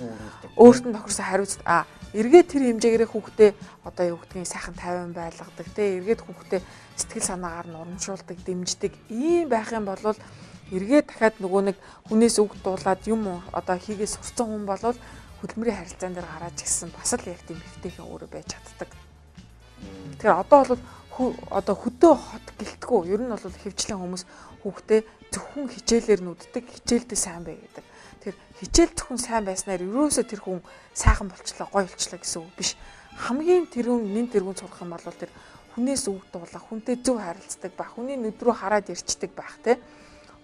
B: Өөрт нь тохирсон хариуцлага. Эргээд тэр хэмжээгээрээ хүүхдээ одоо юу гэдгийг сайхан тайван байлгадаг, тэ эргээд хүүхдээ сэтгэл санаагаар нь урамшуулдаг, дэмждэг. Ийм байх юм бол эргээд дахиад нөгөө нэг хүнээс үг дуулаад юм одоо хийгээ сурцсан хүн бол хөдөлмөрийн харилцаан дээр гараад ирсэн бас л яг тийм эвтэйхэн өөрөө байж чаддаг. Тэгэхээр одоо бол одоо хөдөө хот гэлтгүү. Ер нь бол хөвчлэн хүмүүс хүүхдээ зөвхөн хичээлээр нүддэг, хичээлдээ сайн бай гэдэг. Тэгэхээр хичээл зөвхөн сайн байснаар ерөөсөө тэр хүн сайхан болчлоо, гоё болчлоо гэсэн үг биш. Хамгийн тэрүүн нэн тэргүүн сурах юм бол тэр хүнээс үг дуулах, хүнтэй зөв харилцдаг байх, хүний нүд рүү хараад ярьцдаг байх, тэ.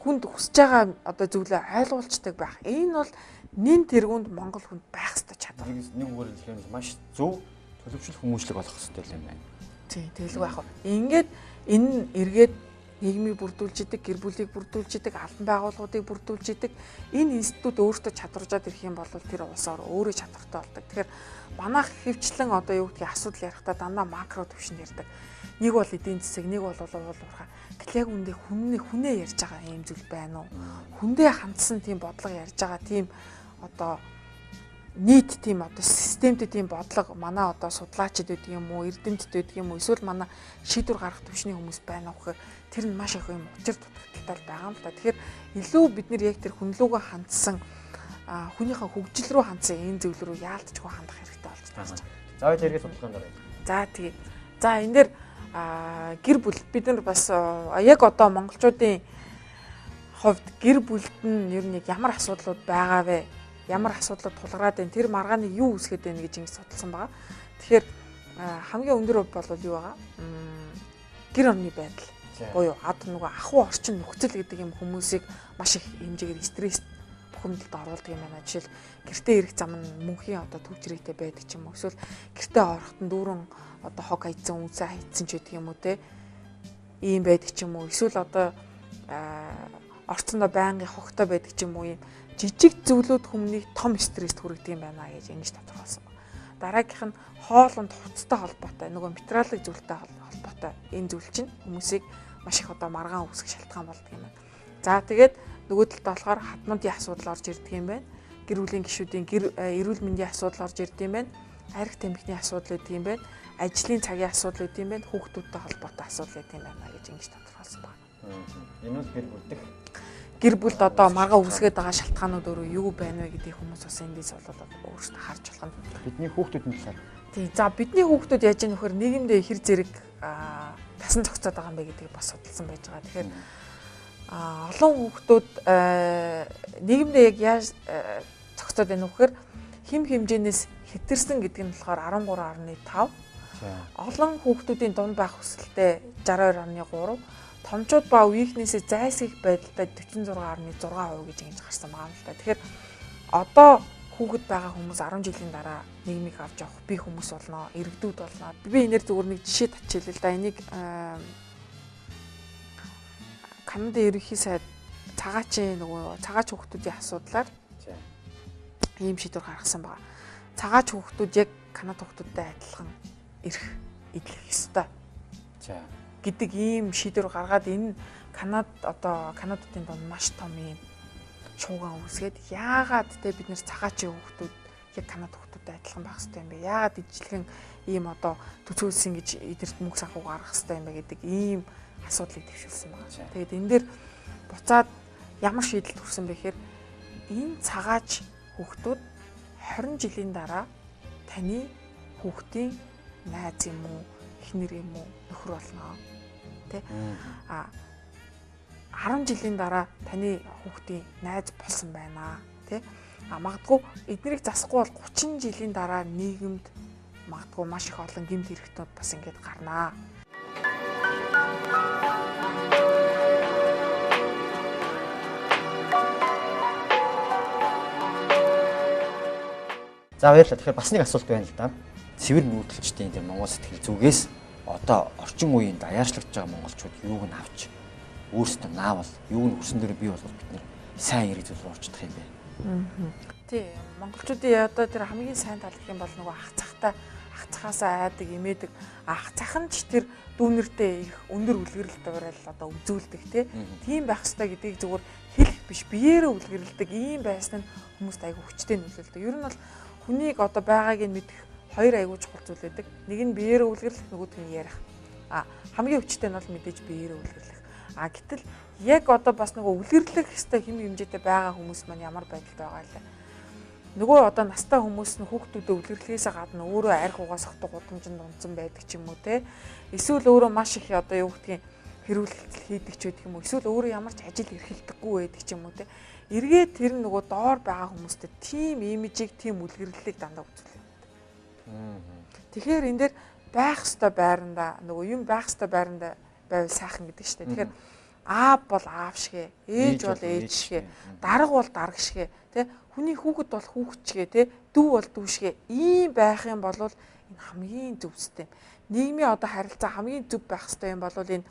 B: Хүнд хүсэж байгаа одоо зүйлээ ойлгуулцдаг байх. Энэ бол нэн тэргуунд Монгол хүнд байх ёстой чадвар.
A: Нэг үгээр хэлэхээр маш зөв төлөвшил хүмүүжлэг болох ёстой юм байна.
B: Тийм, тэгэлгүй яах вэ? Ингээд энэ нь эргээд нийгмийг бүрдүүлж идэг, гэр бүлийг бүрдүүлж идэг, албан байгууллагуудыг бүрдүүлж идэг. Энэ институт өөртөө чадваржаад ирэх юм бол тэр улсаар өөрөө чадвартай болдог. Тэгэхээр манайх хөвчлэн одоо юу гэдгийг асуудал ярихдаа дандаа макро түвшинд ярьдаг. Нэг бол эдийн засаг, нэг бол уул уурхай. Гэтэл яг үндэ хүнээ ярьж байгаа ийм зүйл байна уу? Хүндээ хандсан тийм бодлого ярьж байгаа тийм одоо нийт тийм одоо системтэй тийм бодлого манай одоо судлаачид байдаг юм уу, эрдэмтэд байдаг юм уу, эсвэл манай шийдвэр гаргах түвшний хүмүүс байна уу гэхээр тэр нь маш их юм учир дутагдaltaй байгаа юм л та. Тэгэхээр илүү бид нэр яг тэр хүнлүүгөө хандсан, хүнийхээ хөгжил рүү хандсан энэ зүйл рүү яалтчгүй хандах хэрэгтэй болж байна.
A: За, эргээд судалгаанд оръё.
B: За тэгээ. За энэ дээр Гэр бүл бид нар бас яг одоо монголчуудын хувьд гэр бүлд нь ер нь ямар асуудлууд байгаа вэ? Ямар асуудлууд тулгараад байна? Тэр маргааныг юу үүсгээд байна гэж ингэж судалсан байгаа. Тэгэхээр хамгийн өндөр бол юу байгаа? Гэр орны байдал. Буюу ад нөгөө ахуй орчин нөхцөл гэдэг юм хүмүүсийг маш их хэмжээгээр стресс бухимдалд оруулдаг юм байна. Жишээл гэртээ ирэх зам нь мөнхийн одоо төвчрээтэй байдаг ч юм уу. Эсвэл гэртээ ороход нь дүүрэн одоо хог хайцсан, үнсээ хайцсан ч гэдэг юм уу те. Ийм байдаг ч юм уу. Эсвэл одоо орцондоо байнгын хогтой байдаг ч юм уу, ийм жижиг зүйлүүд хүмүүнийг том стресст хүргэдэг юм байна гэж ингэж тодорхойлсон байна. Дараагийнх нь хоолунд хувцастай холбоотой, нөгөө материалын зүйлтэй холбоотой энэ зүйл чинь хүмүүсийг маш их одоо маргаан үүсгэх шалтгаан болдог юм байна. За тэгээд нөгөө талд болохоор хатмандын асуудал орж ирдэг юм байна. Гэр бүлийн гишүүдийн гэр эрүүл мэндийн асуудал орж ирдэг юм байна. Арх тамхины асуудал өгдөг юм байна. Ажлын цагийн асуудал өгдөг юм байна. Хүүхдүүдтэй холбоотой асуудал өгдөг юм байна гэж ингэж тодорхойлсон байна.
A: Энэ бол гэр бүл дэх.
B: Гэр бүлд одоо маргаан үүсгээд байгаа шалтгаанууд өөрөө юу байна вэ гэдгийг хүмүүс бас эндээс бол өөрсдөө харж болох нь.
A: Бидний хүүхдүүдийн талаар.
B: Тий. За бидний хүүхдүүд яаж ийм нөхөр нийгэмдээ хэр зэрэг тасан зохицоод байгаа юм бэ гэдгийг бас судалсан байж байгаа. Тэгэхээр олон хүүхдүүд нийгэмдээ яг яаж зохицоод байна вэ гэхээр хэм хэмжээнээс хэтэрсэн гэдэг нь болохоор 13.5. Олон хүүхдүүдийн дунд байх хүсэлтэй 62.3. Томчууд ба үеийнхнээсээ зайлсхийх байдалтай 46.6% гэж ингэж гарсан байгаа юм л та. Тэгэхээр одоо хүүхэд байгаа хүмүүс 10 жилийн дараа нийгмийг авч явах би хүмүүс болно, иргэдүүд болно. Би энээр зүгээр нэг жишээ татчихлаа л да. Энийг Канадын ерөнхий сайд цагаачийн нөгөө цагаач хүүхдүүдийн асуудлаар ийм шийдвэр гаргасан байгаа. Цагаач хүүхдүүд яг Канад хүүхдүүдтэй адилхан эрх эдлэх ёстой.
A: За
B: гэдэг ийм шийдвэр гаргаад энэ Канад одоо Канадын дунд маш том ийм шууган үүсгээд яагаад те бид нэр цагаачийн хүүхдүүд яг Канад хүүхдүүдтэй адилхан байх ёстой юм бэ? Яагаад ижилхэн ийм одоо төцөөлсөн гэж эдэрт мөнгө санхүү гаргах ёстой юм бэ гэдэг ийм асуудлыг дэвшүүлсэн байна. Тэгээд энэ дээр буцаад ямар шийдэл төрсөн бэ гэхээр энэ цагаач хүүхдүүд 20 жилийн дараа таны хүүхдийн найз юм уу, эхнэр юм уу, нөхөр болно. Тэ? 10 жилийн дараа таны хүүхдийн найз болсон байна. Тэ? Магадгүй эднэрийг засахгүй бол 30 жилийн дараа нийгэмд магадгүй маш их олон гэмт хэрэгтнүүд бас ингэж гарнаа.
A: За баярлалаа. Тэгэхээр бас нэг асуулт байна л да. Цэвэр нүүдэлчдийн тэр Монгол сэтгэл зүгээс одоо орчин үеийн даяаршлагдж байгаа монголчууд юуг нь авч өөрсдөө наавал, юуг нь хөрсөн дээр бий болгол бид нэр сайн эрг зүйл рүү орчих юм бэ?
B: Тий, монголчуудын одоо тэр хамгийн сайн тал гэх юм бол нөгөө ах цахтай, ах цахаасаа айдаг, имээдэг, ах цах нь ч тэр дүүнертэй их өндөр үлгэрэл дуурал одоо үзүүлдэг тий. Тийм байх ёстой гэдгийг зүгээр хэлэх биш, биеэрээ үлгэрлэдэг ийм байсан нь хүмүүст айгүй хүчтэй нөлөөлдөг. Ер нь бол хүнийг одоо байгааг нь мэдэх хоёр айгүй чухал зүйл байдаг. Нэг нь биеэрээ үлгэрлэх, нөгөөх нь ярих. Хамгийн хүчтэй нь бол мэдээж биеэрээ үлгэрлэх. Гэтэл яг одоо бас нөгөө үлгэрлэх ёстой хэм хэмжээтэй байгаа хүмүүс маань ямар байдалд байгаа вэ? Нөгөө одоо настай хүмүүс нь хүүхдүүдэд үлгэрлэхээсээ гадна өөрөө арх угаас сохдог гудамжинд унтсан байдаг ч юм уу те. Эсвэл өөрөө маш их одоо юу гэдгийг хэрүүлэлт хийдэг ч байдаг юм уу. Эсвэл өөрөө ямар ч ажил эрхэлдэггүй байдаг ч юм уу те. Эргээд тэр нөгөө доор байгаа хүмүүстэй тийм имижийг, тийм үлгэрлэлийг дандаа үзүүлдэг. Тэгэхээр энэ дээр байх ёстой байранда нөгөө юм байх ёстой байранда байвал сайхан гэдэг чинь. Тэгэхээр аав бол аав шигэ, ээж бол ээж шигэ, дарга бол дарга шигэ, тэ хүний хүүхэд бол хүүхэд шигэ, тэ дүү бол дүү шигэ. Ийм байх юм бол энэ хамгийн зөв систем. Нийгмийн одоо харилцаа хамгийн зөв байх ёстой юм бол энэ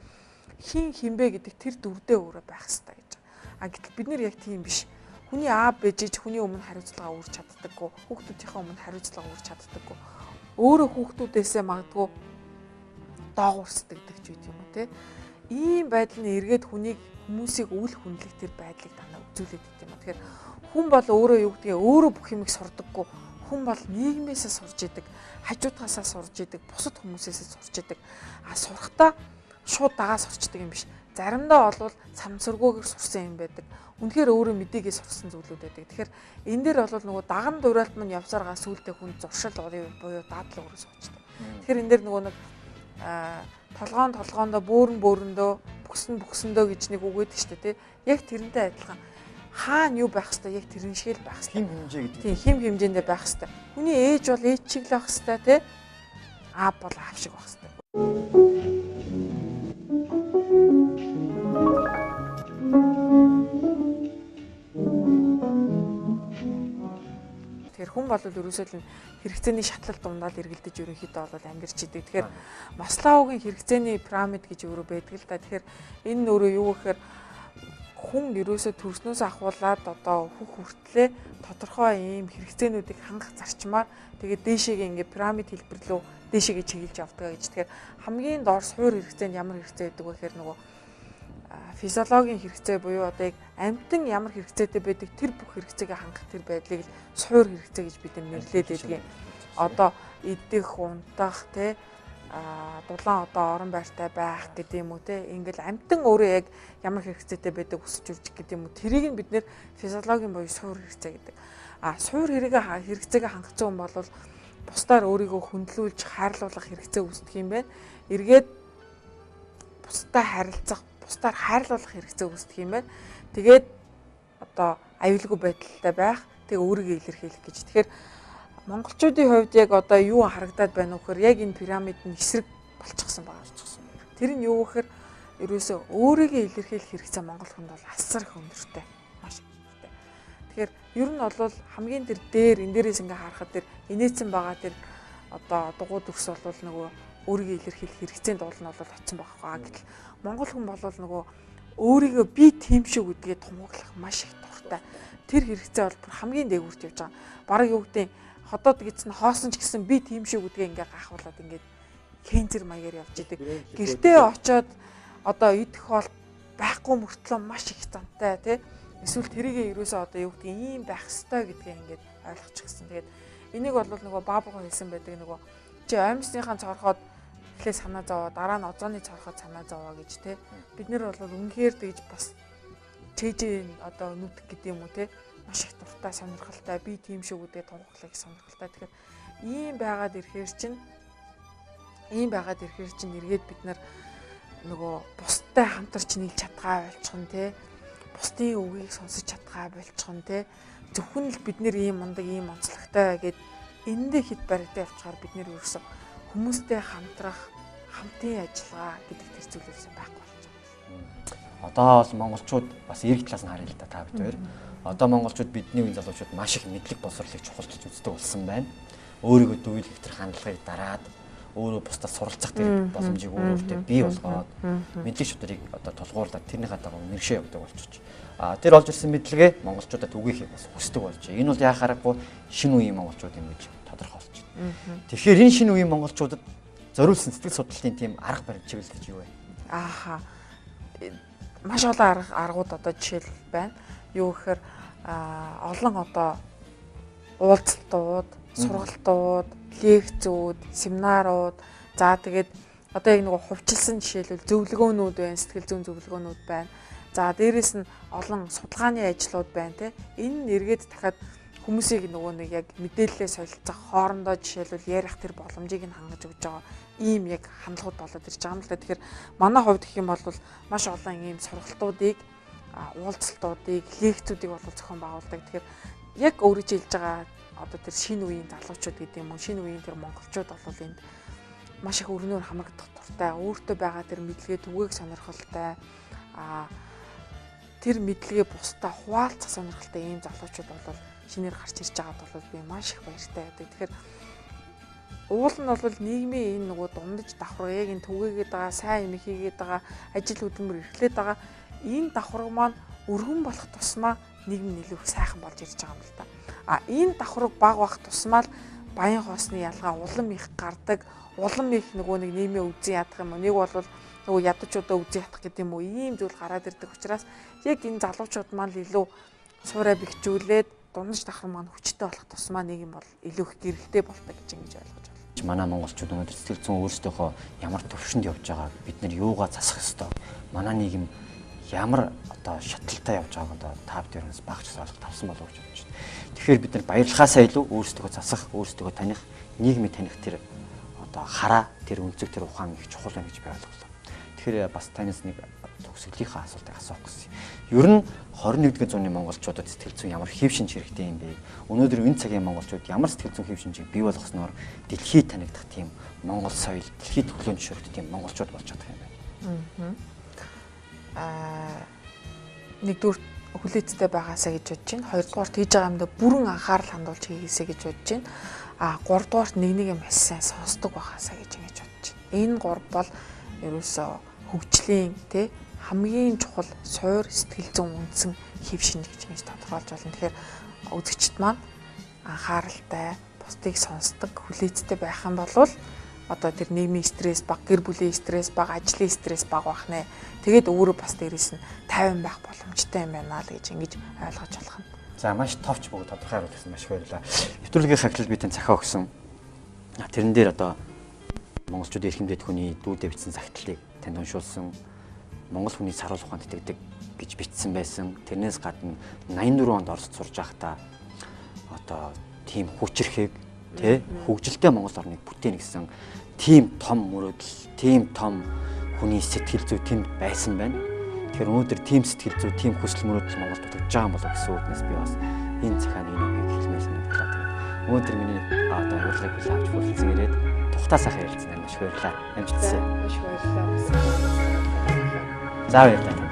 B: хин хинбэ гэдэг тэр дүрдээ өөрөө байх ёстой гэж. Гэтэл бид нэр яг тийм биш. Хүний аав ээжиж хүний өмнө хариуцлага үүрч чаддаггүй, хүүхдүүдийнхээ өмнө хариуцлага үүрч чаддаггүй. Өөрөө хүүхдүүдээсээ магадгүй доогуур сэтгэдэг ч үгүй юм уу те. Ийм байдал нь эргээд хүнийг хүмүүсийг үл хүндлэх тэр байдлыг дандаа үзүүлээд байт юм а. Тэгэхээр хүн бол өөрөө юу гэдгийг өөрөө бүх юмыг сурдаггүй. Хүн бол нийгмээсээ сурж идэг, хажуудгаасаа сурж идэг, бусад хүмүүсээсээ сурж идэг. Сурахтаа шууд дагаа сурчдаг юм биш. Заримдаа бол самсаргүйгээр сурсан юм байдаг. Үнэхээр өөрөө мэдээгээ сурсан зүйлүүд байдаг. Тэгэхээр энэ дээр бол нөгөө даган дуурайлт мань явсаргаа сүултээ хүн зуршил буюу дадлал өөрөө суучдаг. Тэгэхээр энэ дээр нөгөө нэг Толгоон толгоондоо, бөөрн бөөрөндөө, бүксэн бүксэндөө гэж нэг үг өгдөг шүү дээ, тий. Яг тэрнтэй адилхан. Хаана юу байх хэвээр яг тэрэн шиг л байх хэвээр.
A: Хим хэмжээ гэдэг.
B: Тийм, хим хэмжээндээ байх хэвээр. Хүний ээж бол ээж шиг л байх хэвээр, тий. Аав бол аав шиг байх хэвээр. Тэгэхээр хүн бол ерөөсөө л хэрэгцээний шатлал дундаа л эргэлдэж ерөнхийдөө бол амьдарч идэг. Тэгэхээр Маслоугийн хэрэгцээний пирамид гэж өөрөө байдаг л да. Тэгэхээр энэ нь өөрөө юу гэхээр хүн ерөөсөө төрснөөс ахуулаад одоо хөх хүртлээ тодорхой ийм хэрэгцээнүүдийг хангах зарчмаар тэгээд дээшээгээ ингээд пирамид хэлбэр лүү дээшээгээ чиглэж явдаг гэж. Тэгэхээр хамгийн доор суур хэрэгцээнд ямар хэрэгцээ байдаг вэ гэхээр нөгөө физиологийн хэрэгцээ буюу одоо яг амьтан ямар хэрэгцээтэй байдаг тэр бүх хэрэгцээгээ хангах тэр байдлыг л суур хэрэгцээ гэж бид нэрлээд байдгийн. Одоо идэх, унтах, тэ дулаан одоо орон байртай байх гэдэг юм уу те. Ингээл амьтан өөрөө яг ямар хэрэгцээтэй байдаг өсөж үржих гэдэг юм уу. Тэрийг нь бид нэр физиологийн буюу суур хэрэгцээ гэдэг. А суур хэрэгцээгээ хангацсан хүн бол бусдаар өөрийгөө хөндлүүлж хайрлуулах хэрэгцээ үүсдэг юм байна. Эргээд бусдаа харилцах, бусдаар хайрлуулах хэрэгцээ үүсдэг юм байна. Тэгээд одоо аюулгүй байдалтай байх, тэг өөрийгөө илэрхийлэх гэж. Тэгэхээр монголчуудын хувьд яг одоо юу харагдаад байна вэ гэхээр яг энэ пирамид нь эсрэг болчихсон байгаа. Тэр нь юу гэхээр ерөөсөө өөрийгөө илэрхийлэх хэрэгцээ монгол хүнд бол асар их өндөртэй. Маш өндөртэй. Тэгэхээр ер нь бол хамгийн тэр дээр энэ дээрээс ингээ харахад тэр инээцэн байгаа тэр одоо дугуй дүрс бол нөгөө өөрийгөө илэрхийлэх хэрэгцээнд уул нь бол очсон байгаа. Гэтэл монгол хүн бол нөгөө өөрийгөө би тийм шүү гэдгээ тунхаглах маш их дуртай. Тэр хэрэгцээ бол бүр хамгийн дээгүүрт явж байгаа. Бараг юу гэдэг ходоод гэсэн хоосон ч гэсэн би тийм шүү гэдгээ ингээ гахуулаад ингээд кензер маягаар явж идэг. Гэртээ очоод одоо идэх хоол байхгүй мөртлөө маш их зантай тий. Эсвэл тэрийгээ ерөөсөө одоо юу гэдгийг ийм байх ёстой гэдгээ ингээд ойлгочихсон. Тэгээд энийг бол нөгөө баабуугаа хэлсэн байдаг нөгөө чи амьсныхаа цорхоод эхлээ санаа зовоо, дараа нь озооны цорхоод санаа зовоо гэж тий. Бид нэр бол үнэхээр тэгж бас чэйжээ одоо нүдэх гэдэг юм уу тий. Маш их дуртай, сонирхолтой, би тийм шүү гэдгээ тунхаглах сонирхолтой. Тэгэхээр ийм байгаад ирэхээр чинь эргээд бид нар нөгөө бусдтай хамтарч нийлж чадгаа болчихно тий. Бусдын үгийг сонсож чадгаа болчихно тий. Зөвхөн л бид нэр ийм мундаг, ийм онцлогтой гэд энэндээ хэд баригдаа явчихаар бид нэр ерөөсөө хүмүүстэй хамтрах, хамтын ажиллагаа гэдэг тэр зүйл ерөөсөө байхгүй болж байгаа.
A: Одоо бол монголчууд бас эрг талаас нь харъя л да та бид хоёр. Одоо монголчууд бидний үеийн залуучууд маш их мэдлэг боловсролыг чухалчилж үздэг болсон байна. Өөрийгөө дүүйлэх тэр хандлагыг дараад өөрөө бусдаас суралцах тэр боломжийг өөртөө бий болгоод мэдлэг шудрыг одоо тулгуурлаад тэрнийхээ дагуу мэрэгшээ явдаг болчих. А тэр олж ирсэн мэдлэгээ монголчуудад түгээхийг бас хүсдэг болж. Энэ бол яа харахгүй шинэ үеийн монголчууд юм гэж тодорхой болж байна. Тэгэхээр энэ шинэ үеийн монголчуудад зориулсан сэтгэл судлалын тийм арга барил чиглэл гэж юу вэ?
B: Ааха. Маш олон аргууд одоо жишээл байна. Юу гэхээр олон одоо уулзалтууд, сургалтууд, лекцүүд, семинарууд, за тэгээд одоо яг нөгөө хувьчилсан жишээлбэл зөвлөгөөнүүд байна, сэтгэл зүйн зөвлөгөөнүүд байна. За дээрэс нь олон судалгааны ажлууд байна те. Энэ нь эргээд дахиад хүмүүсийг нөгөө нэг яг мэдээлэлээ солилцох, хоорондоо жишээлбэл ярих тэр боломжийг нь хангаж өгч байгаа ийм яг хандлагууд болоод ирж байгаа юм л да. Тэгэхээр манай хувьд гэх юм бол маш олон ийм сургалтуудыг, уулзалтуудыг, лекцүүдийг бол зохион байгуулдаг. Тэгэхээр яг өөрөө хэлж байгаа одоо тэр шинэ үеийн залуучууд гэдэг юм уу, шинэ үеийн тэр монголчууд бол энд маш их өрнөөр хамрагдах дуртай, өөртөө байгаа тэр мэдлэгээ түгээх сонирхолтой, тэр мэдлэгээ бусдаа хуваалцах сонирхолтой ийм залуучууд бол шинээр гарч ирж байгаад бол би маш их баяртай байдаг. Тэгэхээр уул нь бол нийгмийн энэ нөгөө дундаж давхарга, яг энэ түгээгээд байгаа, сайн юм хийгээд байгаа, ажил хөдөлмөр эрхлээд байгаа энэ давхарга маань өргөн болох тусмаа нийгэм нь илүү сайхан болж ирж байгаа юм л да. А энэ давхарга баг байх тусмаа л баян хоосны ялгаа улам их гардаг, улам их нөгөө нэг нийгмийн үзэн ядах юм уу, нэг бол нөгөө ядчуудаа үзэн ядах гэдэг юм уу, ийм зүйл гараад ирдэг учраас яг энэ залуучууд маань л илүү суурай бэхжүүлээд дундаж давхар маань хүчтэй болох тусмаа нийгэм бол илүү их гэрэлтэй болдог гэж ингэж ойлгож байна.
A: Манай монголчууд өнөөдөр сэтгэл зүйн өөрсдийнхөө ямар төвшөнд явж байгааг, бид нэр юугаа засах ёстой, манай нийгэм ямар одоо шатлалтай явж байгааг одоо та бүднээс багч ойлгох тавсан болов уу гэж бодож байна. Тэгэхээр бид нар баярлахаасаа илүү өөрсдөө засах, өөрсдөө таних, нийгмийг таних тэр одоо хараа, тэр өнцөг, тэр ухаан их чухал байна гэж би ойлголоо. Тэгэхээр бас танаас нэг төгсгөлийнхаа асуултыг асуух гэсэн. Ер нь 21-р зууны монголчуудад сэтгэл зүйн ямар хэв шинж хэрэгтэй юм бэ? Өнөөдөр энэ цагийн монголчууд ямар сэтгэл зүйн хэв шинжийг бий болгосноор дэлхийд танигдах тийм монгол соёл, дэлхийд хүлээн зөвшөөрөх тийм монголчууд болж чадах юм бэ?
B: Нэгдүгээр хүлээцтэй байгаасаа гэж бодож байна. Хоёрдугаарт хийж байгаа юмдаа бүрэн анхаарал хандуулж хийгээсэй гэж бодож байна. А гуравдугаарт нэг нэг юм маш сайн сонсдог байгаасаа гэж ингэж бодож байна. Энэ гурав бол ерөөсөө хөгжлийн тий хамгийн чухал суур сэтгэл зүйн үндсэн хэв шинж гэж ингэж тодорхойлж байна. Тэгэхээр үзэгчд маань анхааралтай, бусдыг сонсдог, хүлээцтэй байх юм бол одоо тэр нийгмийн стресс баг, гэр бүлийн стресс баг, ажлын стресс баг байх нэ. Тэгээд өөрөө бас дээрээс нь тайван байх боломжтой юм байна л гэж ингэж ойлгож болох нь.
A: За маш товч бөгөөд тодорхой хариулт өгсөн, маш их баярлалаа. Нэвтрүүлгийн хагтлал би тань захиа өгсөн. Тэрэн дээр одоо монголчуудын эрхэм дэд хүний дүүдээ бичсэн захидлыг танд уншуулсан. Монгол хүний саруул ухаанд итгэдэг гэж бичсэн байсан. Тэрнээс гадна 84 онд Оросд сурж байхдаа одоо тийм хүчирхэг тий хөгжилтэй Монгол орныг бүтээнэ гэсэн тийм том мөрөөдөл, тийм том хүний сэтгэл зүй тэнд байсан байна. Тэгэхээр өнөөдөр тийм сэтгэл зүй, тийм хүсэл мөрөөдөл Монголд дутагдж байгаа юм болов уу гэсэн үүднээс би бас энэ захааны энэ үгийг хэлмээр санагдлаа. Тэгээд өнөөдөр миний одоо урилгыг хүлээн авч хүрэлцэн ирээд тухтаа сайхан ярилцсан. Маш их баярлалаа. Амжилт хүсье.
B: Маш их баярлалаа.
A: За баярлалаа.